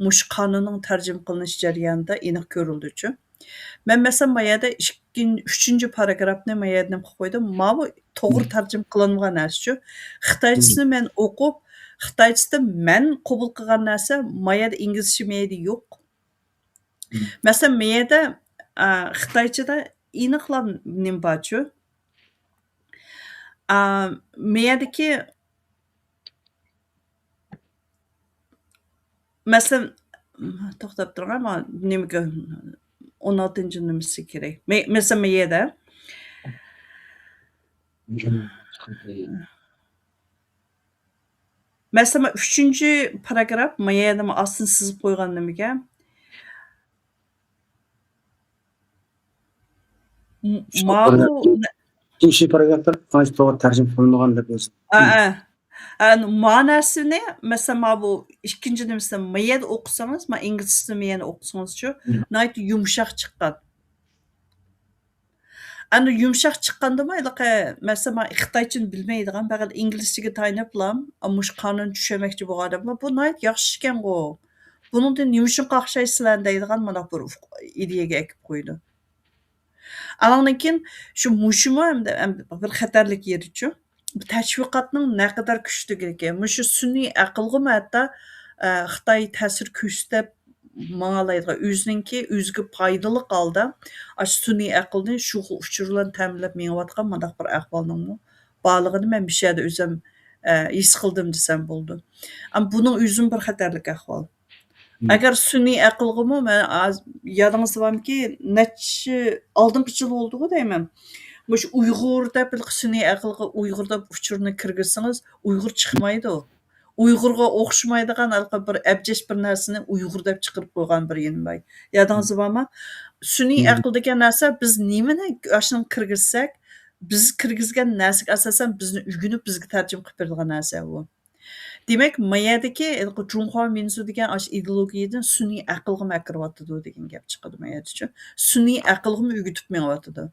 مۇشۇ قانۇننىڭ تەرجىمە قىلىنىش جەريانىدا ئېنىق كۆرۈلدىچۇ. مەن مەسىلەن، ما يەردە ئىككىنچى، ئۈچىنچى پاراگرافنى ما يەردە نېمە قىلىپ قويدۇم؟ ماۋۇ توغرا مم. تەرجىمە قىلىنغان نەرسىچۇ. خىتايچىسىنى مم. مەن ئوقۇپ، خىتايچىسىدا مەن قوبۇل قىلغان نەرسە ما يەردە ئىنگلىزچە ما يەردە يوق. مم. مەسىلەن، ما يەردە، ئا، خىتايچىدا ئېنىقلا نېمە بارچۇ؟ ئا، ما يەردىكى مەسىلەن، توختاپ تۇرۇڭ، مانا نېمىگە، ئون ئالتىنچى نېمىسى كېرەك. مە-، مەسىلەن، ما يەردە. مەسىلەن، ئۈچىنچى پاراگراف، ما يەردە ئاستىن سىزىپ قويغان نېمىگە. م-، شۇ ماۋۇ پاراگراف، ئىككىنچى پاراگرافتا قايسى توغرا تەرجىمە قىلىنغان دەپ يازىدۇ. ھە، ھە. ھە، ما نەرسىنى، مەسىلەن، ما بۇ ئىككىنچى نېمىسىنى ما يەردە ئوقۇسىڭىز، ما ئىنگلىزچىسىنى ما يەردە ئوقۇسىڭىزچۇ، مم. ناھايىتى يۇمشاق چىققان. ئەنە يۇمشاق چىققاندىمۇ، ھېلىقى، مەسىلەن، ما خىتايچىنى بىلمەيدىغان، پەقەت ئىنگلىزچىگە تايىنىپلا، مۇشۇ قانۇن چۈشەنمەكچى بولغان ئادەملەر، بۇ ناھايىتى ياخشى ئىكەنغۇ. بۇنىڭدىن نېمە ئۈچۈن قاقشايسىلەر دەيدىغان مانداق بىر ئۇق-، ئىدىيەگە ئەكىپ قويىدۇ. ئانىڭدىن كېيىن شۇ مۇشۇمۇ ھەم، ھەم بىر خەتەرلىك يېرىچۇ. بۇ تەشۋىقاتنىڭ نەقەدەر كۈچلۈكلۈكى. مۇشۇ سۈنئىي ئەقىلغىمۇ ھەتتا، ئە، خىتاي تەسىر كۆرسىتىپ ماڭالايدىغان، ئۆزىنىڭكى ئۆزىگە پايدىلىق ھالدا ئاشۇ سۈنئىي ئەقىلنى شۇ خىل ئۇچۇر بىلەن تەمىنلەپ مېڭىۋاتقان مۇنداق بىر ئەھۋالنىڭمۇ بارلىقىنى مەن مۇشۇ يەردە ئۆزۈم، ئە، ھېس قىلدىم دېسەم بولىدۇ. ئەمما بۇنىڭ ئۆزىمۇ بىر خەتەرلىك ئەھۋال. مم. ئەگەر سۈنئىي ئەقىلغىمۇ مەن ھاز-، يادىڭىزدا بارمىكى، نەچچە ئالدىنقى يىل بولدىغۇ دەيمەن. مۇشۇ ئۇيغۇر دەپ بىر سۈنئىي ئەقىلغا ئۇيغۇر دەپ ئۇچۇرنى كىرگۈزسىڭىز، ئۇيغۇر چىقمايدۇ. ئۇيغۇرغا ئوخشىمايدىغان ھېلىقى بىر ئەبجەش بىر نەرسىنى ئۇيغۇر دەپ چىقىرىپ قويغان بىر يېنى بار. يادىڭىزدا بارمۇ؟ سۈنئىي مم. ئەقىل دېگەن نەرسە، بىز نېمىنى ئاشۇنى كىرگۈزسەك، بىز كىرگۈزگەن نەرسىگە ئاساسەن بىزنى ئۆگىنىپ، بىزگە تەرجىمە قىلىپ بېرىدىغان نەرسە بۇ. دېمەك، ما يەردىكى ھېلىقى جۇڭخۇا مىنزۇ دېگەن ئاشۇ ئىدېئولوگىيەدىن سۈنئىي ئەقىلغىمۇ ئەكىرىۋاتىدۇ دېگەن گەپ چىقىدۇ ما يەردىچۇ. سۈنئىي ئەقىلغىمۇ ئۆگىتىپ مېڭىۋاتىدۇ.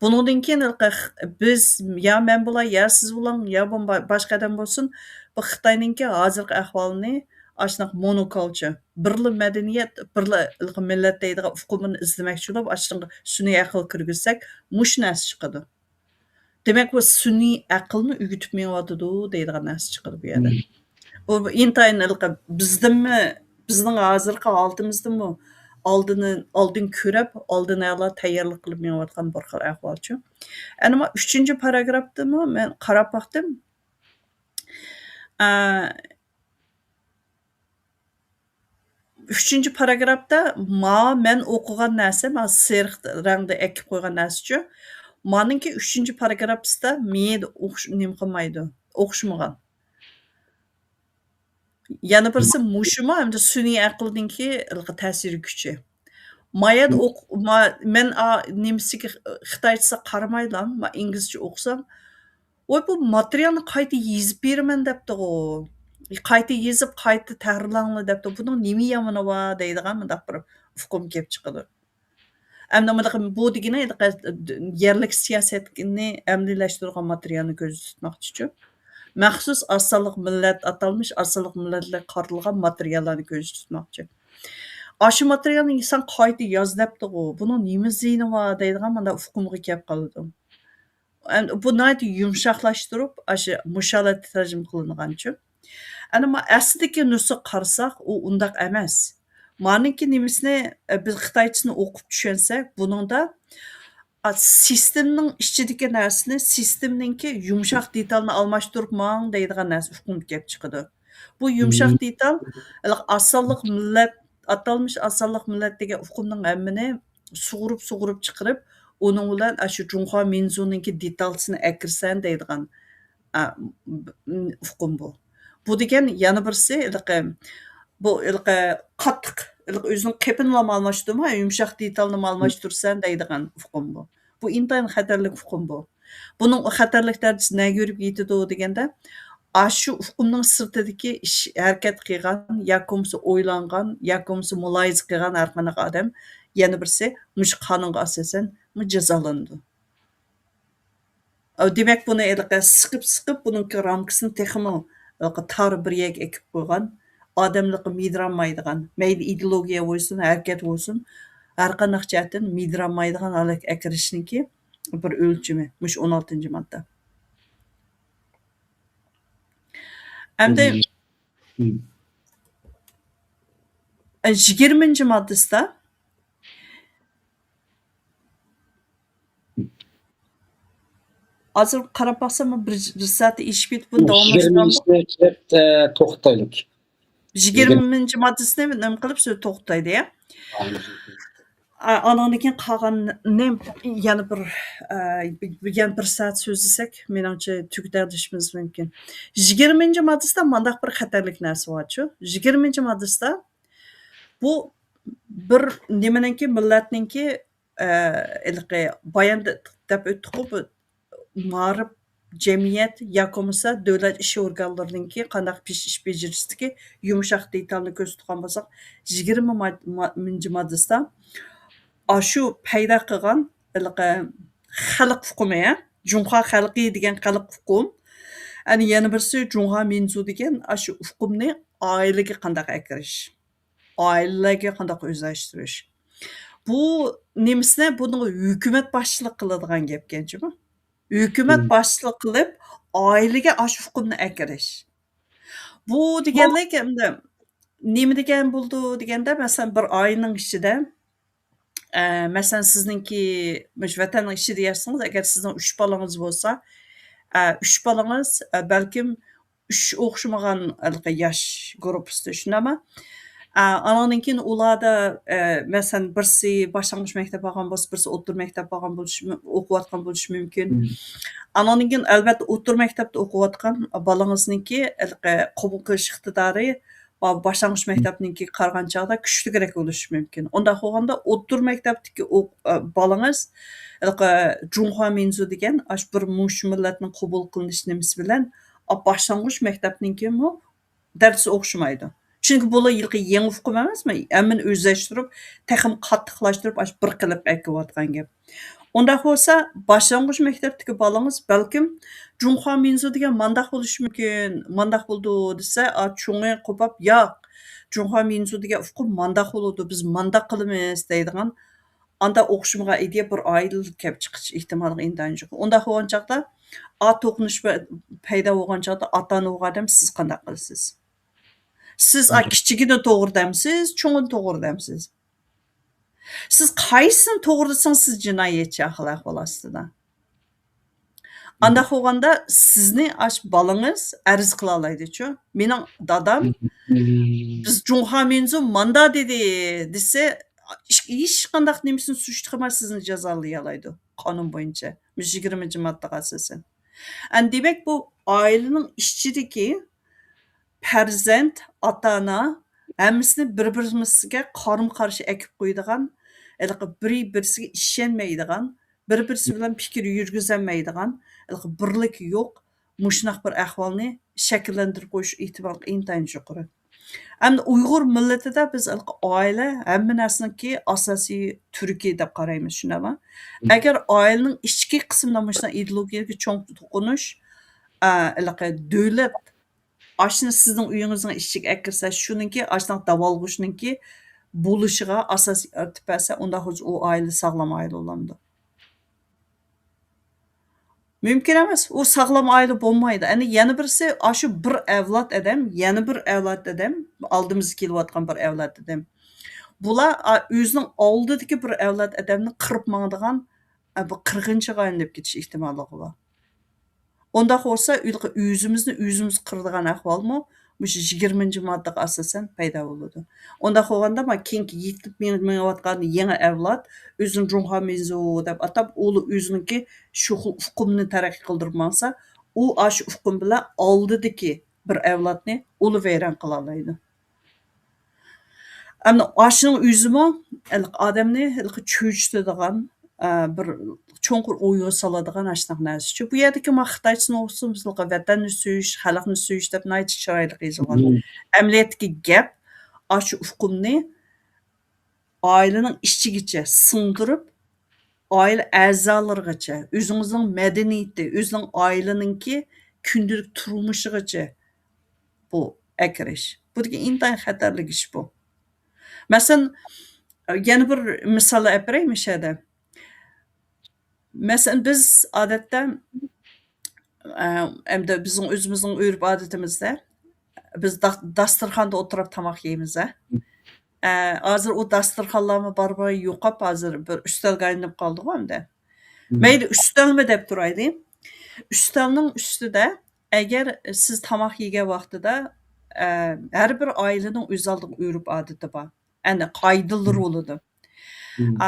بۇنىڭدىن كېيىن ھېلىقى خ-، بىز، يا مەن بولاي، يا سىز بولاڭ، يا بولما-، باشقا ئادەم بولسۇن، بۇ خىتاينىڭكى ھازىرقى ئەھۋالىنى ئاشۇنداق مونوكالچر، بىرلا مەدەنىيەت، بىرلا ھېلىقى مىللەت دەيدىغان ئۇقۇمىنى ئىزدىمەكچى بولۇپ، ئاشۇنىڭغا سۈنئىي ئەقىل كىرگۈزسەك، مۇشۇ نەرسە چىقىدۇ. دېمەك، بۇ سۈنئىي ئەقىلنى ئۆگىتىپ مېڭىۋاتىدۇ دەيدىغان نەرسە چىقىدۇ بۇ يەردە. مم. بۇ، بۇ ئىنتايىن ھېلىقى بىزدىنمۇ، بىزنىڭ ھازىرقى ھالىتىمىزدىنمۇ ئالدىنى، ئالدىن كۆرۈپ، ئالدىن ئەلا تەييارلىق قىلىپ مېڭىۋاتقان بىر خىل ئەھۋالچۇ. ئەنە ما ئۈچىنچى پاراگرافتىمۇ مەن قاراپ باقتىم. ئە، ئۈچىنچى پاراگرافتا ما مەن ئوقۇغان نەرسە، ما سېرىق رەڭدە ئەكىپ قويغان نەرسىچۇ. مانىڭكى ئۈچىنچى پاراگرافتا مېيىدە ئوخش-، نېمە قىلمايدۇ، ئوخشىمىغان. يەنە بىرسى مۇشۇمۇ ھەمدە سۈنئىي ئەقىلنىڭكى ھېلىقى تەسىر كۈچى. ما يەردە ئوق-، ما-، مەن ئا-، نېمىسىگە، خىتايچىسىغا قارىمايلا، ما ئىنگلىزچە ئوقۇسام، ۋاي، بۇ ماتېرىيالنى قايتا يېزىپ بېرىمەن دەپتىغۇ. قايتا يېزىپ، قايتا تەھرىرلەڭلار دەپتۇ. بۇنىڭ نېمە يامىنى بار دەيدىغان مۇنداق بىر ئۇقۇم كېلىپ چىقىدۇ. ئەمدى مۇنداق بۇ دېگىنى يەرلىك سىياسەتنى ئەمەلىيلەشتۈرىدىغان ماتېرىيالنى كۆزدە تۇتماقچىچۇ. مەخسۇس ئاز سانلىق مىللەت ئاتالمىش، ئاز سانلىق مىللەتلەرگە قارىتىلغان ماتېرىياللارنى كۆزدە تۇتماقچى. ئاشۇ ماتېرىيالنى سەن قايتا ياز دەپتىغۇ، بۇنىڭ نېمە زىيىنى بار دەيدىغان مۇنداق ئۇقۇمغا كېلىپ قالىدۇ. ئەمدى بۇ ناھايىتى يۇمشاقلاشتۇرۇپ، ئاشۇ مۇشۇ ھالەتتە تەرجىمە قىلىنغانچۇ. ئەنە ما ئەسلىدىكى نۇسخا قارىساق، ئۇ ئۇنداق ئەمەس. مانىڭكى نېمىسىنى، ئە، بىز خىتايچىسىنى ئوقۇپ چۈشەنسەك، بۇنىڭدا، ئا، سىستېمىنىڭ ئىچىدىكى نەرسىنى سىستېمىنىڭكى يۇمشاق دېتالنى ئالماشتۇرۇپ ماڭ دەيدىغان نەرسە ئۇقۇم كېلىپ چىقىدۇ. بۇ يۇمشاق دېتال، ھېلىقى ئاز سانلىق مىللەت، ئاتالمىش ئاز سانلىق مىللەت دېگەن ئۇقۇمنىڭ ھەممىنى سۇغۇرۇپ، سۇغۇرۇپ چىقىرىپ، ئۇنىڭ بىلەن ئاشۇ جۇڭخۇا مىنزۇنىڭكى دېتالسىنى ئەكىرسەن دەيدىغان، ئا، ئۇقۇم بۇ. بۇ دېگەن يەنە بىرسى ھېلىقى، بۇ ھېلىقى قاتتىق، ھېلىقى ئۆزىنىڭ قېپىنىلا ئالماشتۇرما، يۇمشاق دېتالنى ئالماشتۇرىسەن دەيدىغان ئۇقۇم بۇ. بۇ ئىنتايىن خەتەرلىك ئۇقۇم بۇ. بۇنىڭ خەتەرلىك دەرىجىسى نەگە يۈرۈپ يېتىدۇ دېگەندە، ئاشۇ ئۇقۇمنىڭ سىرتىدىكى ئىش، ھەرىكەت قىلغان ياكى بولمىسا ئويلانغان ياكى بولمىسا مۇلاھىزە قىلغان ھەر قانداق ئادەم، يەنە بىرسى مۇشۇ قانۇنغا ئاساسەن جازالىنىدۇ. ئە، دېمەك، بۇنى ھېلىقى سىقىپ، سىقىپ، بۇنىڭكى رامكىسىنى تېخىمۇ ھېلىقى تار بىر يەرگە ئېكىپ قويغان، ئادەملىكقە مىدىرالمايدىغان، مەيلى ئىدېئولوگىيە بولسۇن، ھەرىكەت بولسۇن، ھەر قانداق جەھەتتىن مىدىرالمايدىغان ھالەتكە ئەكىرىشنىڭكى بىر ئۆلچىمى، مۇشۇ ئون ئالتىنچى ماددا. ئەمدى مم. يىگىرمىنچى ماددىسىدا، ھازىر قاراپ باقسام، بىر، بىر سائەت ئېشىپ كېتىپ، بۇنى داۋاملاشتۇرامدۇق؟ يىگىرمىنچىسىنى كېلىپ، ئە، توختايلى. يىگىرمىنچى ماددىسىنى نېمە قىلىپ، سۆز توختايدۇ، يا؟ ئا، ئانىڭدىن كېيىن قالغاننى يەنە بىر، ئە، يەنە بىر سائەت سۆزلىسەك، مېنىڭچە تۈگىتەلىشىمىز مۇمكىن. يىگىرمىنچى ماددىسىدا مانداق بىر خەتەرلىك نەرسە بارچۇ. يىگىرمىنچى ماددىسىدا بۇ بىر نېمىنىڭكى، مىللەتنىڭكى، ئە، ھېلىقى بايان دەپ ئۆتتۇققۇ، بۇ مائارىپ، جەمئىيەت ياكى بولمىسا دۆلەت ئىش ئورگانلىرىنىڭكى قانداق پىش-، ئىش بېجىرىشتىكى يۇمشاق دېتالنى كۆرسىتىدىغان بولساق، يىگىرمە ماد-، ما-، مىنچى ماددىسىدا ئاشۇ پەيدا قىلغان ھېلىقى خەلق ئۇقۇمى، جۇڭخۇا خەلقى دېگەن خەلق ئۇقۇم، ئەنە يەنە بىرسى جۇڭخۇا مىنزۇ دېگەن ئاشۇ ئۇقۇمنى ئائىلىگە قانداق ئەكىرىش، ئائىلىلەرگە قانداق ئۆزلەشتۈرۈش. بۇ نېمىسىنى، بۇنىڭغا ھۆكۈمەت باشچىلىق قىلىدىغان گەپكەن جۇمۇ. ھۆكۈمەت مم. باشچىلىق قىلىپ، ئائىلىگە ئاشۇ ئۇقۇمنى ئەكىرىش. بۇ بۇ دېگەنلىك ئەمدى نېمە دېگەن بولىدۇ دېگەندە، مەسىلەن، بىر ئائىلىنىڭ ئىچىدە، ئە، مەسىلەن، سىزنىڭكى مۇشۇ ۋەتەننىڭ ئىچىدە ياشىسىڭىز، ئەگەر سىزنىڭ ئۈچ بالىڭىز بولسا، ئە، ئۈچ بالىڭىز، ئە، بەلكىم ئۈچ ئوخشىمىغان ھېلىقى ياش گۇرۇپپىسىدا، شۇنداقمۇ؟ ئە، ئانىڭدىن كېيىن ئۇلاردا، ئە، مەسىلەن، بىرسى باشلانغۇچ مەكتەپ بارغان بولسا، بىرسى ئوتتۇرا مەكتەپ بارغان بولۇشى مۇ-، ئوقۇۋاتقان بولۇشى مۇمكىن. مم. ئانىڭدىن كېيىن، ئەلۋەتتە، ئوتتۇرا مەكتەپتە ئوقۇۋاتقان بالىڭىزنىڭكى ھېلىقى قوبۇل قىلىش ئىقتىدارى با-، باشلانغۇچ مم. مەكتەپنىڭكىگە قارىغان چاغدا كۈچلۈكرەك بولۇشى مۇمكىن. ئۇنداق بولغاندا، ئوتتۇرا مەكتەپتىكى ئوق-، ئە، بالىڭىز ھېلىقى جۇڭخۇا مىنزۇ دېگەن ئاشۇ بىر مۇشۇ مىللەتنىڭ قوبۇل قىلىنىش نېمىسى بىلەن، ئا، باشلانغۇچ مەكتەپنىڭكىمۇ دەرسى ئوخشىمايدۇ. چۈنكى بۇلار ھېلىقى يېڭى ئۇقۇم ئەمەسمۇ، ھەممىنى ئۆزلەشتۈرۈپ، تېخىمۇ قاتتىقلاشتۇرۇپ، ئاشۇ بىر قىلىپ ئەكىۋاتقان گەپ. ئۇنداق بولسا، باشلانغۇچ مەكتەپتىكى بالىڭىز بەلكىم جۇڭخۇا مىنزۇ دېگەن مانداق بولۇشى مۇمكىن، مانداق بولىدۇ دېسە، ئا، چوڭى قوپاپ، ياق، جۇڭخۇا مىنزۇ دېگەن ئۇقۇم مانداق بولىدۇ، بىز مانداق قىلىمىز دەيدىغان ئاندا ئوخشىمىغان ئىدىيە بىر ئائىلىدە كەپ چىقىش ئېھتىماللىقى ئىنتايىن يۇقىرى. ئۇنداق بولغان چاغدا، ئا، توقۇنۇش پە-، پەيدا بولغان چاغدا ئاتا-ئانا بولغان ئادەم سىز قانداق قىلىسىز؟ سىز، ئا، مم. كىچىكىنى توغرا دەمسىز، چوڭىنى توغرا دەمسىز؟ سىز قايسىسىنى توغرا دېسىڭىز، سىز جىنايەتچى ئەخلاق ئاستىدا. مم. ئانداق بولغاندا سىزنى ئاش بالىڭىز ئەرز قىلالايدىچۇ. مېنىڭ دادام، مم. بىز جۇڭخۇا مىنزۇ ماندا دېدى دېسە، ھېچ، ھېچقانداق نېمىسىنى سۈشتى قىلماي سىزنى جازالىيالايدۇ قانۇن بويىچە. مۇشۇ يىگىرمىنچى ماددىغا ئاساسەن. ئەن دېمەك، بۇ ئائىلىنىڭ ئىچىدىكى پەرزەنت، ئاتا-ئانا ھەممىسىنى بىر-بىرىمىزگە قارىمۇ-قارشى ئەكىپ قويىدىغان، ھېلىقى بىرى-بىرسىگە ئىشەنمەيدىغان، بىر-بىرسى بىلەن پىكىر يۈرگۈزەلمەيدىغان، ھېلىقى بىرلىك يوق، مۇشۇنداق بىر ئەھۋالنى شەكىللەندۈرۈپ قويۇش ئېھتىمالى ئىنتايىن يۇقىرى. ئەمدى ئۇيغۇر مىللىتىدە بىز ھېلىقى ئائىلە ھەممە نەرسىنىڭكى ئاساسىي تۈركى دەپ قارايمىز، شۇنداقمۇ؟ مم. ئەگەر ئائىلىنىڭ ئىچكى قىسمىدا مۇشۇنداق ئىدېئولوگىيەگە چوڭ توقۇنۇش، ئا، ھېلىقى دۆلەت ئاشۇنى سىزنىڭ ئۆيىڭىزنىڭ ئىچىگە ئەكىرسە، شۇنىڭكى ئاشۇنداق داۋالغۇشنىڭكى بولۇشىغا ئاساس يارىتىپ بەرسە، ئۇنداق بولسا ئۇ ئائىلە ساغلام ئائىلە بولامدۇ؟ مۇمكىن ئەمەس. ئۇ ساغلام ئائىلە بولمايدۇ. ئەنە يەنە بىرسى، ئاشۇ بىر ئەۋلاد ئادەم، يەنە بىر ئەۋلاد ئادەم، ئالدىمىزدا كېلىۋاتقان بىر ئەۋلاد ئادەم. بۇلار، ئا، ئۆزىنىڭ ئالدىدىكى بىر ئەۋلاد ئادەمنى قىرىپ ماڭىدىغان، ئا، بىر قىرغىنچىغا ئايلىنىپ كېتىش ئېھتىماللىقى بار. ئۇنداق بولسا، ئۆزىمىزنى ئۆزىمىز قىرىدىغان ئەھۋالمۇ مۇشۇ يىگىرمىنچى ماددىغا ئاساسەن پەيدا بولىدۇ. ئۇنداق بولغاندا، مانا كېيىنكى يېتىپ مېڭ-، مېڭىۋاتقان يېڭى ئەۋلاد ئۆزىنى جۇڭخۇا مىنزۇ دەپ ئاتاپ، ئۇ ئۆزىنىڭكى شۇ خىل ئۇقۇمنى تەرەققىي قىلدۇرۇپ ماڭسا، ئۇ ئاشۇ ئۇقۇم بىلەن ئالدىدىكى بىر ئەۋلادنى ئۇلا ۋەيران قىلالايدۇ. ئەمدى ئاشۇنىڭ ئۆزىمۇ ھېلىقى ئادەمنى ھېلىقى چۆچۈتىدىغان، ئە، بىر چوڭقۇر ئويغا سالىدىغان ئاشۇنداق نەرسىچۇ. بۇ يەردىكى ما خىتايچىسىنى ئوقۇسۇن، بىز ۋەتەننى سۆيۈش، خەلقنى سۆيۈش دەپ ناھايىتى چىرايلىق يېزىلغان. مم. ئەمەلىيەتتىكى گەپ ئاشۇ ئۇقۇمنى ئائىلىنىڭ ئىچىگىچە سىڭدۈرۈپ، ئائىلە ئەزالىرىغىچە، ئۆزىڭىزنىڭ مەدەنىيىتى، ئۆزىنىڭ ئائىلىنىڭكى كۈندىلىك تۇرمۇشىغىچە بۇ ئەكىرىش. بۇ دېگەن ئىنتايىن خەتەرلىك ئىش بۇ. مەسىلەن، يەنە بىر مىسال ئەپەرەي مۇشۇ يەردە. مەسىلەن، بىز ئادەتتە، ئە، ئەمدى بىزنىڭ ئۆزىمىزنىڭ ئۆرپ-ئادىتىمىزدە بىز دا-، داستىرخاندا ئولتۇرۇپ تاماق يەيمىز، ھە. ئە، ھازىر ئۇ داستىرخانلارمۇ بارمۇ يوقاپ، ھازىر بىر ئۈستەلگە ئايلىنىپ قالدىغۇ ئەمدى. مم. مەيلى، ئۈستەلمۇ دەپ تۇرايلى. ئۈستەلنىڭ ئۈستىدە ئەگەر سىز تاماق يېگەن ۋاقتىدا، ئە، ھەر بىر ئائىلىنىڭ ئۆز ئالدىغا ئۆرپ-ئادىتى بار. ئەنە، قائىدىلىرى مم. بولىدۇ. مم. ئا،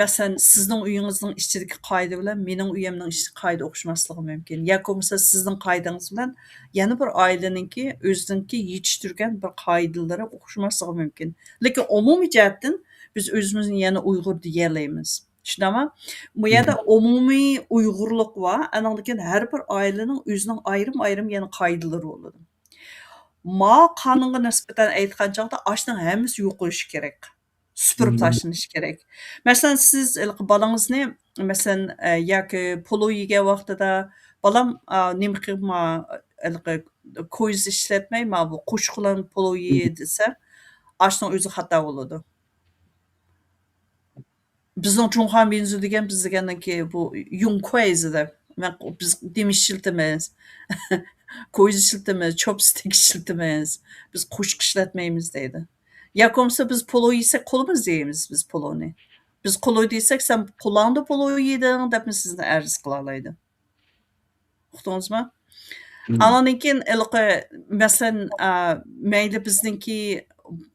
مەسىلەن، سىزنىڭ ئۆيىڭىزنىڭ ئىچىدىكى قائىدە بىلەن مېنىڭ ئۆيۈمنىڭ ئىچىدىكى قائىدە ئوخشىماسلىقى مۇمكىن. ياكى بولمىسا سىزنىڭ قائىدىڭىز بىلەن يەنە بىر ئائىلىنىڭكى ئۆزىنىڭكى يېتىشتۈرگەن بىر قائىدىلىرى ئوخشىماسلىقى مۇمكىن. لېكىن ئومۇمىي جەھەتتىن بىز ئۆزىمىزنى يەنە ئۇيغۇر دېيەلەيمىز. شۇنداقمۇ؟ بۇ يەردە مم. ئومۇمىي ئۇيغۇرلۇق بار، ئاندىن كېيىن ھەر بىر ئائىلىنىڭ ئۆزىنىڭ ئايرىم-ئايرىم يەنە قائىدىلىرى بولىدۇ. ما قانۇنغا نىسبەتەن ئېيتقان چاغدا ئاشۇنىڭ ھەممىسى يوقىلىشى كېرەك. سۈپۈرۈپ مم. تاشلىنىشى كېرەك. مەسىلەن، سىز ھېلىقى بالىڭىزنى، مەسىلەن، ئە، ياكى پولۇ يېگەن ۋاقتىدا، «بالام، ئا، نېمە قىلما، ھېلىقى كويزا ئىشلەتمەي، ما بۇ قوشۇق بىلەن پولۇ يېيە» مم. دېسە، ئاشۇنىڭ ئۆزى خاتا بولىدۇ. بىزنىڭ جۇڭخۇا مىنزۇ دېگەن، بىز دېگەندىن كېيىن بۇ يۇڭ كۇەيزى دەپ، مەن، بىز دېمى ئىشلىتىمىز، كويزا ئىشلىتىمىز، چوپستىك ئىشلىتىمىز، بىز قوشۇق ئىشلەتمەيمىز دەيدۇ. ياكى بولمىسا بىز پولۇ يېسەك، قولىمىز يەيمىز بىز پولۇنى. بىز قولۇ دېسەك، «سەن قولۇڭدا پولۇ يېدىڭ» دەپمۇ سىزنى ئەرز قىلالايدۇ. ئۇقتىڭىزمۇ؟ مم. ئاندىن كېيىن ھېلىقى، مەسىلەن، ئا، مەيلى بىزنىڭكى،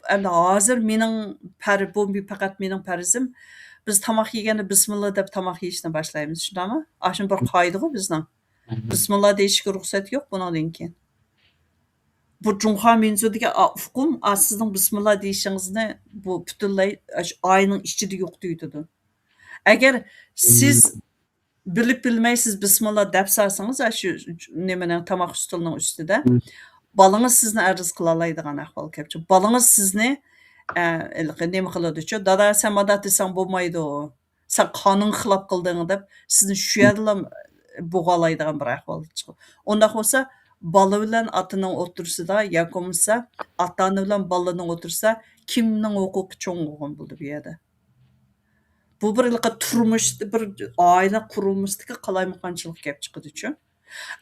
ئەمدى ھازىر مېنىڭ پەر-، بۇ پەقەت مېنىڭ پەرىزىم. بىز تاماق يېگەندە بىسمىللا دەپ تاماق يېيىشنى باشلايمىز، شۇنداقمۇ؟ ئاشۇ بىر قائىدىغۇ بىزنىڭ. مم. بىسمىللا دېيىشكە رۇخسەت يوق بۇنىڭدىن كېيىن. بۇ جۇڭخۇا مىنزۇدىكى ئا-، ئۇقۇم، ئا، سىزنىڭ بىسمىللا دېيىشىڭىزنى بۇ پۈتۈنلەي ئاشۇ ئائىلىنىڭ ئىچىدە يوقىتىۋېتىدۇ. ئەگەر سىز مم. بىلىپ بىلمەي سىز بىسمىللا دەپ سالسىڭىز، ئاشۇ نېمىنىڭ، تاماق ئۈستىلىنىڭ ئۈستىدە، مم. بالىڭىز سىزنى ئەرز قىلالايدىغان ئەھۋال كەپ چىقىدۇ. بالىڭىز سىزنى، ئە، ھېلىقى نېمە قىلىدۇچۇ، «دادا، سەن مانداق دېسەڭ بولمايدۇ، سەن قانۇنغا خىلاپ قىلدىڭ» دەپ سىزنى شۇ يەردىلا بوغالايدىغان بىر ئەھۋال چىقىدۇ. ئۇنداق بولسا، بالا بىلەن ئاتىنىڭ ئوتتۇرىسىدا ياكى بولمىسا ئاتا-ئانا بىلەن بالىنىڭ ئوتتۇرىسىدا كىمنىڭ ھوقۇقى چوڭ بولغان بولىدۇ بۇ يەردە؟ بۇ بىر ھېلىقى تۇرمۇشتا، بىر ئائىلە قۇرۇلمىسىدىكى قالايمىقانچىلىق كەپ چىقىدۇچۇ.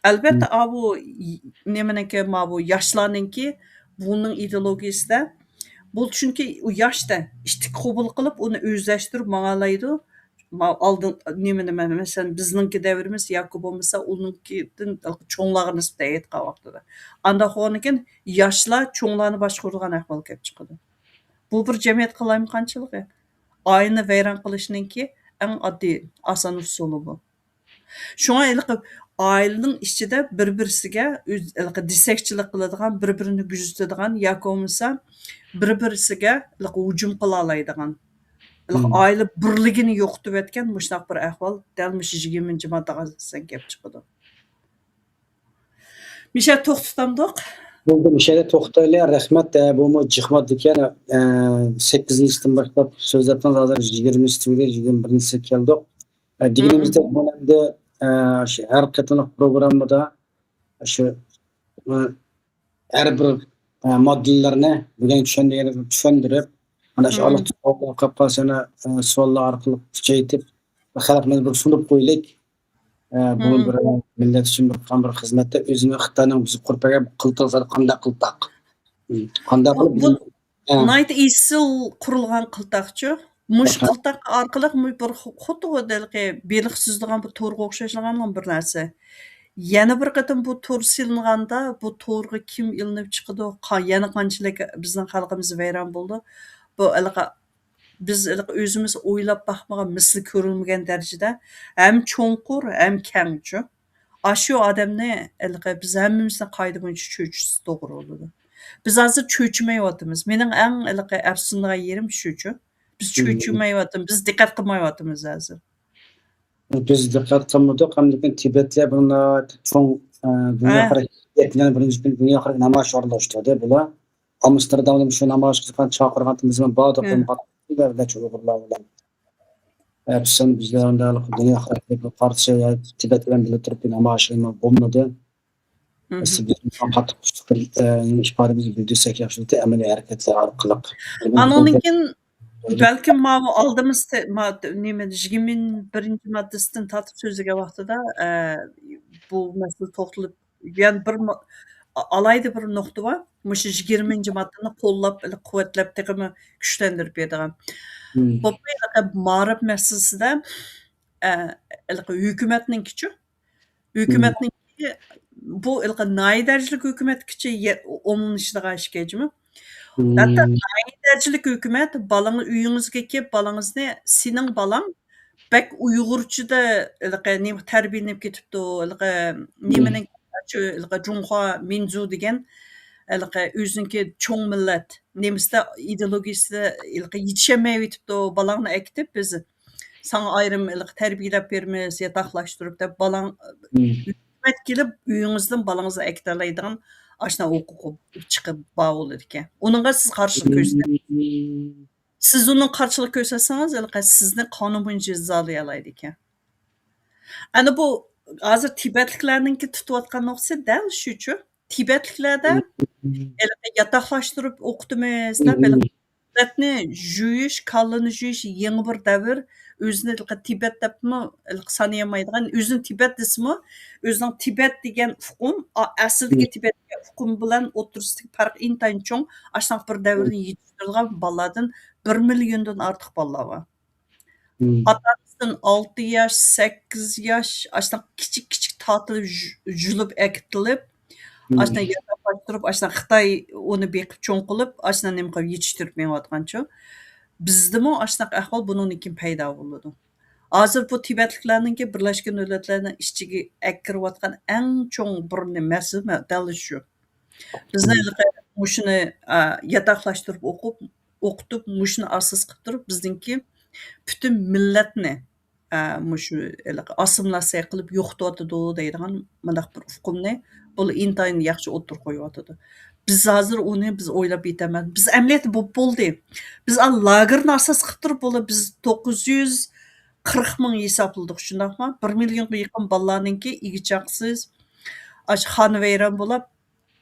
ئەلۋەتتە، مم. ئا، بۇ ي-، نېمىنىڭكى، ما بۇ ياشلارنىڭكى بۇنىڭ ئىدېئولوگىيىسىدە، بۇ چۈنكى ئۇ ياشتا ئىتتىك قوبۇل قىلىپ، ئۇنى ئۆزلەشتۈرۈپ ماڭالايدۇ. ما-، ئالدىن نېمە، نېمە، مەسىلەن، بىزنىڭكى دەۋرىمىز ياكى بولمىسا ئۇنىڭكىدىن چوڭلارغا نىسبەتەن ئېيتقان ۋاقتىدا. ئانداق بولغاندىكىن ياشلار چوڭلارنى باشقۇرىدىغان ئەھۋال كەپ چىقىدۇ. بۇ بىر جەمئىيەت قالايمىقانچىلىقى. ئائىلىنى ۋەيران قىلىشنىڭكى ئەڭ ئاددىي، ئاسان ئۇسۇلى بۇ. شۇڭا ھېلىقى ئائىلىنىڭ ئىچىدە بىر-بىرسىگە ئۆز-، ھېلىقى دېسەكچىلىك قىلىدىغان، بىر-بىرىنى كۆزىتىدىغان ياكى بولمىسا بىر-بىرسىگە ھېلىقى ھۇجۇم قىلالايدىغان، ھېلىقى مم. ئائىلە بىرلىكىنى يوقىتىۋەتكەن مۇشۇنداق بىر ئەھۋال دەل مۇشۇ يىگىرمىنچى ماددىغا ئاساسەن كەپ چىقىدۇ. مىشە، توختىتامدۇق؟ بولدى، مۇشۇ يەردە توختايلى. رەھمەت. ئە، بۇمۇ جىق ماددا ئىكەن. ئە، سەككىزىنچىسىدىن باشلاپ سۆزلەپتىڭىز، ھازىر يىگىرمىسى تۈگىدى، يىگىرمە بىرىنچىسىگە كەلدۇق. ئە، دېگىنىمىزدەك، مم. بۇ ئەمدى، ئە، شۇ ھەر قېتىملىق پروگراممىدا شۇ، ئە، ھەر بىر، ئە، ماددىلارنى بۈگۈن چۈشەندۈرگەن، چۈشەندۈرۈپ، مانا شۇ مم. ئارىلىق سوئاللار قالىپ قالسا، يەنە، ئە، سوئاللار ئارقىلىق كۈچەيتىپ، خەلقىمىزگە بىر سۇنۇپ قويىلىك. ئە، بۇ مم. بىر مىللەت ئۈچۈن بىر قىلغان بىر خىزمەتتە ئۆزىنىڭ خىتاينىڭ بىزگە قۇرۇپ بەرگەن قىلتىقى قانداق قىلتاق؟ مم. قانداق بۇ، قىلىپ بۇ بىز، ئە. ناھايىتى ئېسىل قۇرۇلغان قىلتاقچۇ. مۇشۇ ئەھە. قىلتاق ئارقىلىق مۇ-، بىر خۇ-، خۇددى ھېلىقى بېلىق سۈزىدىغان بىر تورغا ئوخشاشلىغان بىر نەرسە. يەنە بىر قېتىم بۇ تور سېلىنغاندا، بۇ تورغا كىم ئىلىنىپ چىقىدۇ، قا-، يەنە قانچىلىك بىزنىڭ خەلقىمىز ۋەيران بولىدۇ. بۇ ھېلىقى بىز ھېلىقى ئۆزىمىز ئويلاپ باقمىغان، مىسلى كۆرۈلمىگەن دەرىجىدە ھەم چوڭقۇر، ھەم كەڭچۇ. ئاشۇ ئادەمنى ھېلىقى بىز ھەممىمىزنىڭ قائىدە بويىچە چۆچۈشسە توغرا بولىدۇ. بىز ھازىر چۆچۈمەيۋاتىمىز. مېنىڭ ئەڭ ھېلىقى ئەپسۇسلىنىدىغان يېرىم شۇچۇ. بىز چۆچۈمەيۋاتىمىز، بىز دىققەت قىلمايۋاتىمىز ھازىر. بىز دىققەت قىلمىدۇق، ھەم لېكىن تىبەتلەر بۇنى ناھايىتى چوڭ، ئە، دۇنيا ھە. خەلق-، دۇنيا خەلق نامايىش ئورۇنلاشتۇردى بۇلار. ئامستېردامدا شۇ نامايىش قىلغان، چاقىرغان بىزمۇ باردۇق، ھە. بۇنى قاتناشتۇق، نەچچە ئۇيغۇرلار بىلەن. ئە، بىز ھەم بىزلەر دۇنيا خەلقلىرىگە قارشى، تىبەت بىلەن بىللە تۇرۇپ نامايىش قىلما بولمىدى. مم. بىز قاتتىق ئىپادىمىزنى بىلدۈرسەك ياخشى بولاتتى، ئەمەلىي ھەرىكەتلەر ئارقىلىق. ئانىڭدىن كېيىن بەلكىم ماۋۇ ئالدىمىز تە-، ما-، نېمە، يىگىرمە بىرىنچى ماددىسىدىن تارتىپ سۆزلىگەن ۋاقتىدا، ئە، بۇ مەسىلە توختىلىپ، يەنە بىر مۇ-، ئا-، ئالاھىدە بىر نۇقتا بار. مۇشۇ يىگىرمىنچى ماددىنى قوللاپ، قۇۋۋەتلەپ، تېخىمۇ كۈچلەندۈرۈپ بېرىدىغان. مم. بولۇپمۇ ھېلىقى مائارىپ مەسىلىسىدە، ئە، ھېلىقى ھۆكۈمەتنىڭكىچۇ، ھۆكۈمەتنىڭكى بۇ ھېلىقى ناھىيە دەرىجىلىك ھۆكۈمەتكىچە يە-، ئومۇملىشىدىغان ئىش ئىكەنچۇ. ھەتتا ناھىيە دەرىجىلىك ھۆكۈمەت بالىڭىز ئۆيىڭىزگە كېلىپ، بالىڭىزنى، سېنىڭ بالاڭ بەك ئۇيغۇرچىدا ھېلىقى نېمە تەربىيەلىنىپ كېتىپتۇ، ھېلىقى نېمىنىڭ شۇ ھېلىقى جۇڭخۇا مىنزۇ دېگەن ھېلىقى ئۆزىنىڭكى چوڭ مىللەت نېمىسىدە ئىدېئولوگىيىسىدە ھېلىقى يېتىشەلمەيۋېتىپتۇ، بالاڭنى ئەكېتىپ بىز ساڭا ئايرىم ھېلىقى تەربىيەلەپ بېرىمىز، ياتاقلاشتۇرۇپ دەپ بالاڭ ھۆكۈمەت كېلىپ ئۆيىڭىزدىن بالىڭىزنى ئەكېتەلەيدىغان ئاشۇنداق ھوقۇقى چىقىپ بار بولىدىكەن. ئۇنىڭغا سىز قارشىلىق كۆرسىتىڭ. سىز ئۇنىڭ قارشىلىق كۆرسەتسىڭىز، ھېلىقى سىزنى قانۇن بويىچە جازالايدىكەن. ئەنە بۇ ھازىر تىبەتلىكلەرنىڭكى تۇتۇۋاتقان نۇقتىسى دەل شۇچۇ. تىبەتلىكلەردە ھېلىقى ياتاقلاشتۇرۇپ ئوقۇتىمىز دەپ، ھېلىقى مىللەتنى جۇيۇش، كاللىنى جۇيۇش يېڭى بىر دەۋر. ئۆزىنى ھېلىقى تىبەت دەپمۇ ھېلىقى سانىيالمايدىغان، ئۆزىنى تىبەت دېسىمۇ، ئۆزىنىڭ تىبەت دېگەن ئۇقۇم، ئا-، ئەسلىدىكى تىبەت دېگەن ئۇقۇم بىلەن ئوتتۇرىسىدىكى پەرق ئىنتايىن چوڭ. ئاشۇنداق بىر دەۋرنى يېتىشتۈرىدىغان بالىلاردىن بىر مىليوندىن ئارتۇق بالىلار بار. ئاتا-ئانىسىدىن ئالتە ياش، سەككىز ياش، ئاشۇنداق كىچىك-كىچىك تارتىلىپ، ژۇ-، ژۇلۇپ ئەكېتىلىپ، ئاشۇنداق ياتاقلاشتۇرۇپ، ئاشۇنداق خىتاي ئۇنى بېقىپ چوڭ قىلىپ، ئاشۇنداق نېمە قىلىپ يېتىشتۈرۈپ مېڭىۋاتقانچۇ. بىزدىمۇ ئاشۇنداق ئەھۋال بۇنىڭدىن كېيىن پەيدا بولىدۇ. ھازىر بۇ تىبەتلىكلەرنىڭكى بىرلەشكەن دۆلەتلەرنىڭ ئىچىگە ئەكىرىۋاتقان ئەڭ چوڭ بىر مەسىلە دەل شۇ. بىزنى ھېلىقى مۇشۇنى، ئا، ياتاقلاشتۇرۇپ ئوقۇپ، ئوقۇتۇپ، مۇشۇنى ئاساس قىلىپ تۇرۇپ، بىزنىڭكى پۈتۈن مىللەتنى، ئا، مۇشۇ ھېلىقى ئاسسىمىلياتسىيە قىلىپ يوقىتىۋاتىدۇ دەيدىغان مۇنداق بىر ئۇقۇمنى بۇلار ئىنتايىن ياخشى ئوتتۇرىغا قويۇۋاتىدۇ. بىز ھازىر ئۇنى بىز ئويلاپ يېتەلمەيمىز. بىز ئەمەلىيەتتە بولۇپ بولدى. بىز ئا، لاگېرنى ئاساس قىلىپ تۇرۇپ، بۇلار بىز توققۇز يۈز قىرىق مىڭ ھېسابلىدۇق، شۇنداقمۇ؟ بىر مىليونغا يېقىن بالىلارنىڭكى ئىگە-چاقىسىز، ئاشۇ خانىۋەيران بولاپ،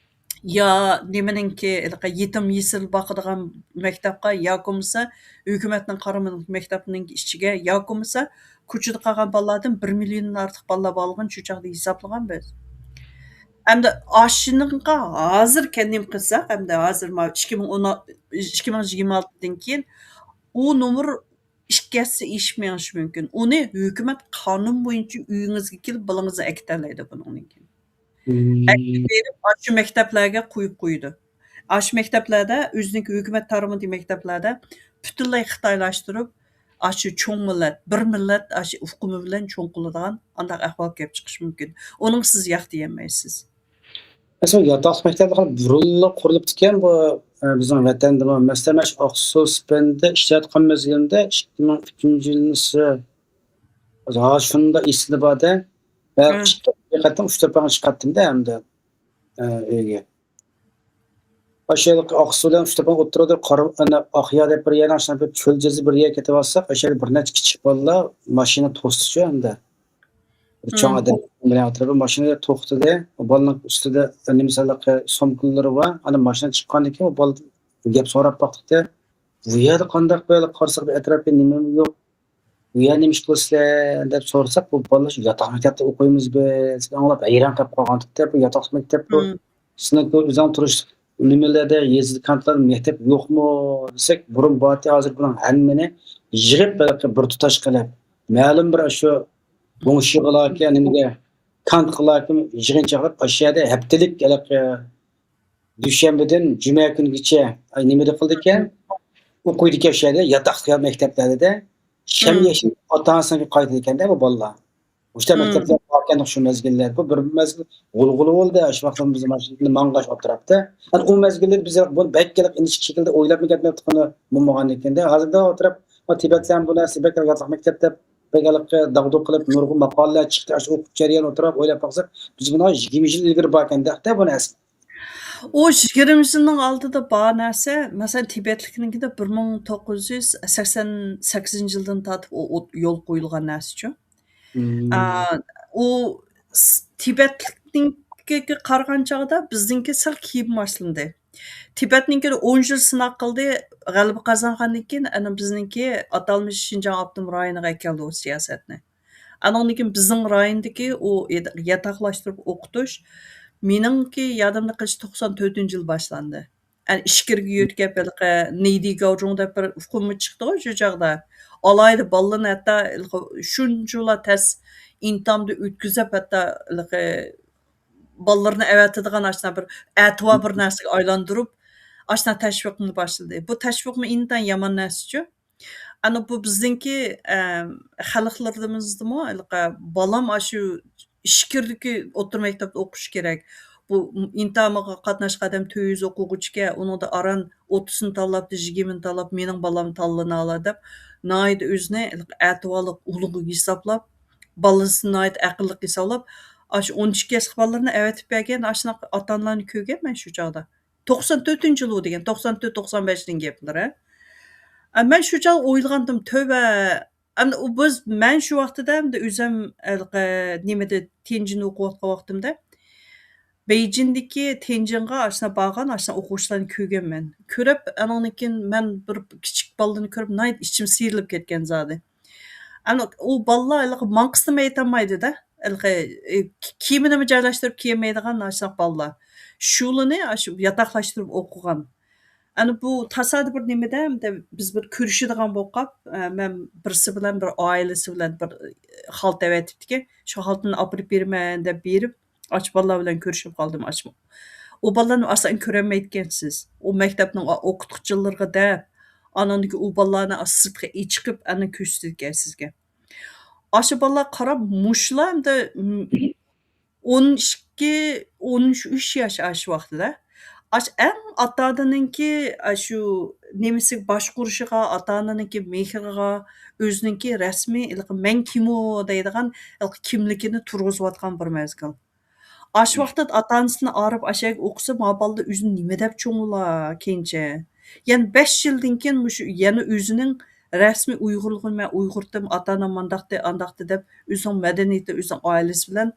يا نېمىنىڭكى، ھېلىقى يېتىم يېسىر باقىدىغان مەكتەپكە ياكى بولمىسا ھۆكۈمەتنىڭ قارامىلىق مەكتەپنىڭ ئىچىگە ياكى بولمىسا كوچىدا قالغان بالىلاردىن بىر مىليوندىن ئارتۇق بالىلار بارلىقىنى شۇ چاغدا ھېسابلىغان بىز. ئەمدى ئاشۇنىڭغا ھازىر كەن نېمە قىلساق، ئەمدى ھازىر مانا ئىككى مىڭ ئون، ئىككى مىڭ يىگىرمە ئالتىدىن كېيىن ئۇ نومۇر ئىككى ھەسسە ئېشىپ مېڭىشى مۇمكىن. ئۇنى ھۆكۈمەت قانۇن بويىچە ئۆيىڭىزگە كېلىپ بالىڭىزنى ئەكېتەلەيدۇ بۇنىڭدىن كېيىن. ئەكېتىپ بېرىپ، ئاشۇ مەكتەپلەرگە قويۇپ قويىدۇ. ئاشۇ مەكتەپلەردە، ئۆزىنىڭكى ھۆكۈمەت تارمىقىدىكى مەكتەپلەردە پۈتۈنلەي خىتايلاشتۇرۇپ، ئاشۇ چوڭ مىللەت، بىر مىللەت ئاشۇ ئۇقۇمى بىلەن چوڭ قىلىدىغان ئانداق ئەھۋال كېلىپ چىقىشى مۇمكىن. ئۇنىڭغا سىز ياق دېيەلمەيسىز. مەسىلەن، ياتاقلىق مەكتەپلەر بۇرۇنلا قۇرۇلۇپتىكەن. بۇ، ئە، بىزنىڭ ۋەتەندىمۇ، مەسىلەن، مەن شۇ ئاقسۇ سىپەندە ئىشلەۋاتقان مەزگىلىمدە ئىككى مىڭ ئۈچىنچى يىلىسى، ھازىر شۇنداق ئېسىمدە بار-دە. ھە، ھە. ئىككى قېتىم ئۇچتۇرپانغا چىقاتتىم-دە ئەمدى، ئە، ئۆيگە. ئاشۇ ئاقسۇ بىلەن ئۇچتۇرپان ئوتتۇرىدا قارا-، ئەنە، ئاقيا دەپ بىر يەرنىڭ ئىچىدە بىر چۆل جەزا بىر يەرگە كېتىۋالساق، ئاشۇ يەردە بىر نەچچە كىچىك بالىلار ماشىنا توستىچۇ ئەمدى. بىر چوڭ ئادەم بىلەن ئولتۇرۇپ ماشىنا توختىدى. ئۇ بالىنىڭ ئۈستىدە نېمە سومكىلىرى بار. ئاندىن ماشىنىدىن چىققاندىن كېيىن ئۇ بالا گەپ سوراپ باقتى. بۇ يەردە قانداق بىر قارىساق بىر ئەتراپتا نېمە يوق. بۇ يەردە نېمە ئىش قىلىسىلەر دەپ سورىساق، بۇ بالىلار شۇ ياتاق مەكتەپتە ئوقۇيمىز بىز دەپ ئاڭلاپ ھەيران قېلىپ قالغانتى. بۇ ياتاق مەكتەپ بۇ. سىزنىڭ ئۆزۈڭ تۇرۇش نېمىلەردە، يېزا كانتلاردا مەكتەپ يوقمۇ دېسەك، بۇرۇن بارتى، ھازىر بۇنىڭ ھەممىنى يىغىپ، ھېلىقى بىر تۇتاش قىلىپ، مەلۇم بىر شۇ گۇڭشىغىلاكى، نېمىگە، كانتقىلاكى يىغىن چاقىرىپ، ئاشۇ يەردە ھەپتىلىك ھېلىقى دۈشەنبىدىن جۈمە كۈنگىچە، ئاي، نېمىدە قىلىدىكەن؟ ئوقۇيدىكەن شۇ يەردە، ياتاق مەكتەپلەردە. شەم يېشىل ئاتا-ئانىسىنىڭكىگە قايتىدىكەن-دە بۇ بالىلار. مۇشۇنداق مەكتەپلەر بار. ئىكەن شۇ مەزگىللەر. بۇ بىر مەزگىل غۇلغۇلا بولدى، شۇ ۋاقىتتا بىز ماشىنىدا ماڭغاچ ئولتۇراپتۇ. ئەنە ئۇ مەزگىلدە بىز بۇنى بەك كېلىپ ئىنچىكە شەكىلدە ئويلاپمۇ كەتمەپتۇق، بۇنى بولمىغاندىكىن. ھازىردا ئولتۇرۇپ، تىبەتلەر بۇ نەرسە بەك ياتلىق مەكتەپ دەپ، بەك ھېلىقى داغدۇغ قىلىپ، نۇرغۇن ماقالىلەر چىقتى. ئاشۇ ئوقۇپ جەريان ئولتۇرۇپ ئويلاپ باقساق، بىز بۇنىڭغا يىگىرمە يىل ئىلگىرى باركەن دەپتۇ بۇ نەرسە. ئۇ يىگىرمە يىلنىڭ ئالدىدا بار نەرسە، مەسىلەن، تىبەتلىكنىڭكىدە بىر مىڭ توققۇز يۈز سەكسەن سەككىزىنچى يىلدىن تارتىپ ئۇ، ئۇ يول قويۇلغان نەرسىچۇ. مم. ئا، ئۇ س-، تىبەتلىكنىڭكىگە قارىغان چاغدا بىزنىڭكى سەل كېيىن باشلىدى. تىبەتنىڭكىنى ئون يىل سىناق قىلدى، غەلىبە قازانغاندىن كېيىن، ئەنە بىزنىڭكى ئاتالمىش شىنجاڭ ئاپتونوم رايونىغا ئەكەلدى ئۇ سىياسەتنى. ئانىڭدىن كېيىن بىزنىڭ رايوندىكى ئۇ ياتاقلاشتۇرۇپ ئوقۇتۇش، مېنىڭكى يادىمدا قېلىشى توقسان تۆتىنچى يىل باشلاندى. ئەنە ئىچكىرىگە يۆتكەپ، ھېلىقى نېيدى گاۋجۇڭ دەپ بىر ئۇقۇم چىقتىغۇ شۇ چاغدا. ئالاھىدە بالىلارنى ھەتتا ھېلىقى شۇنچىلا تەس ئىمتىھاندا ئۆتكۈزۈپ، ھەتتا ھېلىقى بالىلىرىنى ئەۋەتىدىغان ئاشۇنداق بىر ئەتىۋار بىر نەرسىگە ئايلاندۇرۇپ، ئاشۇنداق تەشۋىقنى باشلىدى. بۇ تەشۋىقمۇ ئىنتايىن يامان نەرسىچۇ. ئەنە بۇ بىزنىڭكى، ئەم، خەلقلىرىمىزدىمۇ ھېلىقى بالام ئاشۇ ئىچكىرىدىكى ئوتتۇرا مەكتەپتە ئوقۇشى كېرەك. بۇ ئىمتىھانغا قاتناشقان ئادەم تۆت يۈز ئوقۇغۇچىكەن، ئۇنىڭدا ئاران ئوتتۇزنى تاللاپتۇ، يىگىرمىنى تاللاپ، مېنىڭ بالام تاللىنالا دەپ، ناھايىتى ئۆزىنى ھېلىقى ئەتىۋارلىق، ئۇلۇغ ھېسابلاپ، بالىسىنى ناھايىتى ئەقىللىق ھېسابلاپ، ئاشۇ ئون ئىككى ياشلىق بالىلىرىنى ئەۋەتىپ بەرگەن ئاشۇنداق ئاتا-ئانىلارنى كۆرگەن مەن شۇ چاغدا. توقسان تۆتىنچى يىلى دېگەن، توقسان تۆت، توقسان بەشنىڭ گېپىلىرى. ئە، مەن شۇ چاغ ئويلىغانتىم، تۆۋە. ئەمدى ئۇ بىز، مەن شۇ ۋاقتىدا ئەمدى ئۆزۈم ھېلىقى نېمىدە، تيەنجىندە ئوقۇۋاتقان ۋاقتىمدا، بېيجىڭدىكى تيەنجىنغا ئاشۇنداق بارغان، ئاشۇنداق ئوقۇغۇچىلارنى كۆرگەنمەن. كۆرۈپ، ئانىڭدىن كېيىن مەن بىر كىچىك بالىنى كۆرۈپ، ناھايىتى ئىچىم سىيرىلىپ كەتكەن زادى. ئەنە ئۇ بالىلار ھېلىقى ماڭقىسىنىمۇ ئېيتالمايدۇ-دە. ھېلىقى، ئى، كىيىمىنىمۇ جايلاشتۇرۇپ كىيەلمەيدىغان ئاشۇنداق بالىلار. شۇلىنى ئاشۇ ياتاقلاشتۇرۇپ ئوقۇغان. ئەنە بۇ تاسادىپ بىر نېمىدە، بىز بىر كۆرۈشىدىغان بولۇپ قاپ، ئە، مەن بىرسى بىلەن، بىر ئائىلىسى بىلەن بىر خالتا ئەۋەتىپتىكەن. شۇ خالتىنى ئاپىرىپ بېرىمەن دەپ بېرىپ، ئاشۇ بالىلار بىلەن كۆرۈشۈپ قالدىم. ئاشۇ، ئۇ بالىلارنى ئاسان كۆرەلمەيدىكەنسىز. ئۇ مەكتەپنىڭ ئوقۇتقۇچىلىرىغا دەپ، ئانىڭدىكى ئۇ بالىلارنى سىرتقا ئېچىقىپ، ئاندىن كۆرسىتىدىكەن سىزگە. ئاشۇ بالىلارغا قاراپ، مۇشۇلار ئەمدى، م، ئون ئىككى، ئون ئۈچ ياش ئاشۇ ۋاقتىدا. ئاشۇ ئەڭ ئاتا-ئانىنىڭكى، ئاشۇ نېمىسىگە باشقۇرۇشىغا، ئاتا-ئانىنىڭكى مېھرىغا، ئۆزىنىڭكى رەسمىي ھېلىقى مەن كىمۇ دەيدىغان ھېلىقى كىملىكىنى تۇرغۇزۇۋاتقان بىر مەزگىل. ئاشۇ ۋاقىتتا ئاتا-ئانىسىنى ئايرىپ ئاشۇ يەرگە ئوقۇسا، ما بالىدا ئۆزىنى نېمە دەپ چوڭ بولا كېيىنچە؟ يەنە بەش يىلدىن كېيىن مۇشۇ يەنە ئۆزىنىڭ رەسمىي ئۇيغۇرلۇقىنى، مەن ئۇيغۇرتىم، ئاتا-ئانام مانداقتى، ئانداقتى دەپ ئۆزىنىڭ مەدەنىيىتى، ئۆزىنىڭ ئائىلىسى بىلەن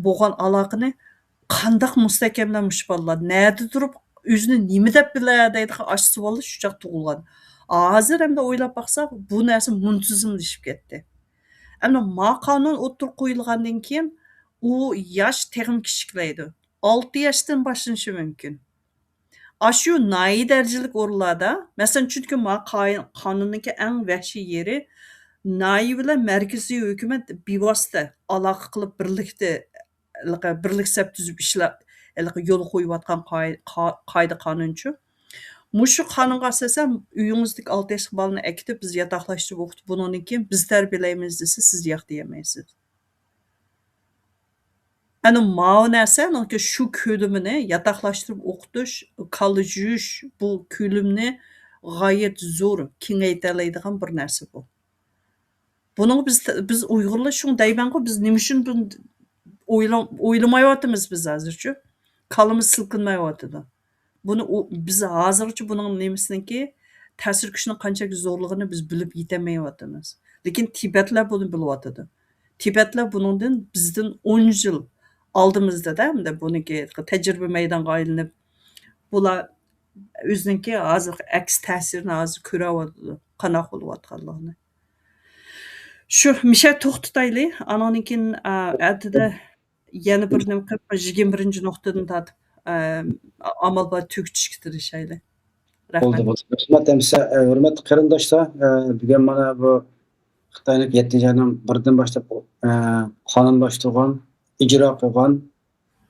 بولغان ئالاقىنى قانداق مۇستەھكەملەر مۇشۇ بالىلار؟ نەدە تۇرۇپ ئۆزىنى نېمە دەپ بىلە دەيدىغان ئاشۇ سوئاللار شۇ چاغ تۇغۇلغان. ھازىر ئەمدى ئويلاپ باقساق، بۇ نەرسە مۇنتىزىملىشىپ كەتتى. ئەمدى ما قانۇن ئوتتۇرىغا قويۇلغاندىن كېيىن ئۇ ياش تېخىمۇ كىچىكلەيدۇ. ئالتە ياشتىن باشلىنىشى مۇمكىن. ئاشۇ ناھىيە دەرىجىلىك ئورۇنلاردا، مەسىلەن، چۈنكى ما قاي-، قانۇننىڭكى ئەڭ ۋەھشىي يېرى، ناھىيە بىلەن مەركىزىي ھۆكۈمەت بىۋاسىتە ئالاقە قىلىپ، بىرلىكتە، ھېلىقى بىرلىك سەپ تۈزۈپ ئىشلەپ، ھېلىقى يول قويۇۋاتقان قائىدە، قا-، قائىدە قانۇنچۇ. مۇشۇ قانۇنغا ئاساسەن، ئۆيىڭىزدىكى ئالتە ياشلىق بالىنى ئەكېتىپ، بىز ياتاقلاشتۇرۇپ ئوقۇتۇپ، بۇنىڭدىن كېيىن بىز تەربىيەلەيمىز دېسە، سىز ياق دېيەلمەيسىز. ئەنە ماۋۇ نەرسە، شۇ كۆلىمىنى ياتاقلاشتۇرۇپ ئوقۇتۇش، كاللا جۇيۇش، بۇ كۆلۈمنى غايەت زور كېڭەيتەلەيدىغان بىر نەرسە بۇ. بۇنىڭغا بىز، بىز ئۇيغۇرلار شۇڭا دەيمەنغۇ، بىز نېمە ئۈچۈن بۇنى ئويلا-، ئويلىمايۋاتىمىز بىز ھازىرچۇ؟ كاللىمىز سىلكىنمەيۋاتىدۇ. بۇنى ئۇ، بىز ھازىرغىچە بۇنىڭ نېمىسىنىڭكى، تەسىر كۈچىنىڭ قانچىلىك زورلۇقىنى بىز بىلىپ يېتەلمەيۋاتىمىز. لېكىن تىبەتلەر بۇنى بىلىۋاتىدۇ. تىبەتلەر بۇنىڭدىن، بىزدىن ئون يىل ئالدىمىزدا-دە، ئەمدى بۇنىڭكى تەجرىبە مەيدانغا ئايلىنىپ، بۇلار ئۆزىنىڭكى ھازىرقى ئەكس تەسىرىنى ھازىر كۆرۈۋاتىدۇ، قانداق بولۇۋاتقانلىقىنى. شۇ، مىشە توختىتايلى. ئانىڭدىن كېيىن، ئا، ئەتىدە يەنە بىر نېمە قىلىپ، يىگىرمە بىرىنچى نۇقتىدىن تارتىپ، ئا، ئامال بار تۈگىتىشكە تىرىشايلى. بولدى، رەھمەت. بولدى. رەھمەت، ھەمسە، ئە، ھۆرمەتلىك قېرىنداشلار، ئە، بۈگۈن مانا بۇ خىتاينىڭ يەتتىنچى ئاينىڭ بىرىدىن باشلاپ، ئە، قانۇنلاشتۇرغان، ئىجرا قىلغان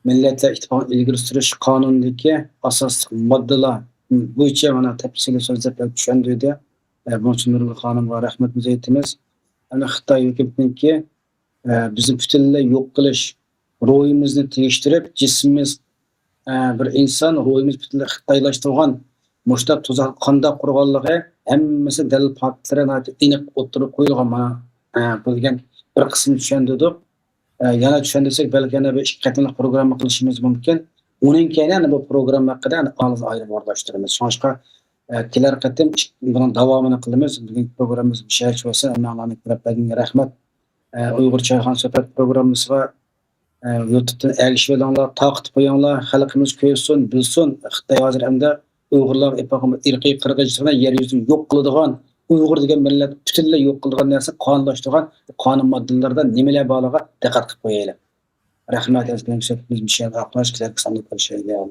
مىللەتلەر ئىتتىپاقىنى ئىلگىرى سۈرۈش قانۇنىدىكى ئاساسلىق ماددىلار بويىچە مانا تەپسىلىي سۆزلەپ بېرىپ چۈشەندۈردى. ئە، بۇنىڭ ئۈچۈن نۇرگۈل خانىمغا رەھمىتىمىزنى ئېيتىمىز. ئەنە خىتاي ھۆكۈمىتىنىڭكى ئە، بىزنى پۈتۈنلەي يوق قىلىش، روھىمىزنى تېگىشتۈرۈپ، جىسمىمىز، ئە، بىر ئىنسان، روھىمىز پۈتۈنلەي خىتايلاشتۇرغان مۇشۇنداق تۇزاق قانداق قۇرغانلىقى ھەممىسى دەلىل پاكىتلىرى ناھايىتى ئېنىق ئوتتۇرىغا قويۇلغان. مانا، ئە، بۇ دېگەن بىر قىسمىنى چۈشەندۈردۇق. ئە، يەنە چۈشەندۈرسەك، بەلكى يەنە بىر ئىككى قېتىملىق پروگرامما قىلىشىمىز مۇمكىن. ئۇنىڭ كېيىن يەنە بۇ پروگرامما ھەققىدە يەنە ئاڭلىزىڭلار ئايرىم ئورۇنلاشتۇرىمىز. شۇڭلاشقا، ئە، كېلەر قېتىم ئىك-، بۇنىڭ داۋامىنى قىلىمىز. بۈگۈنكى پروگراممىمىز مۇشۇ يەرگىچە بولسۇن. ھەممىڭلارنى كۆرۈپ بەرگىنىڭلارغا رەھمەت. ئە، ئۇيغۇر چايخانا سۆھبەت پروگراممىسىغا، ئە، يۇتۇبتىن ئەگىشىۋېلىڭلار، تارقىتىپ قويۇڭلار، خەلقىمىز كۆرسۇن، بىلسۇن. خىتاي ھازىر ئەمدى ئۇيغۇرلارغا ئېلىپ بارغان ئىرقىي قىرغىنچىلىقنى يەر يۈزىدىن يوق قىلىدىغان، ئۇيغۇر دېگەن مىللەت پۈتۈنلەي يوق قىلىدىغان نەرسە قانۇنلاشتۇرغان قانۇن ماددىلىرىدا نېمىلەر بارلىقىغا دىققەت قىلىپ قويايلى. رەھمەت، ئەزىز بىلەن سۆھبىتىمىز مۇشۇ يەردە ئاخىرلاشتى. كېلەر ساندا كۆرۈشەيلى.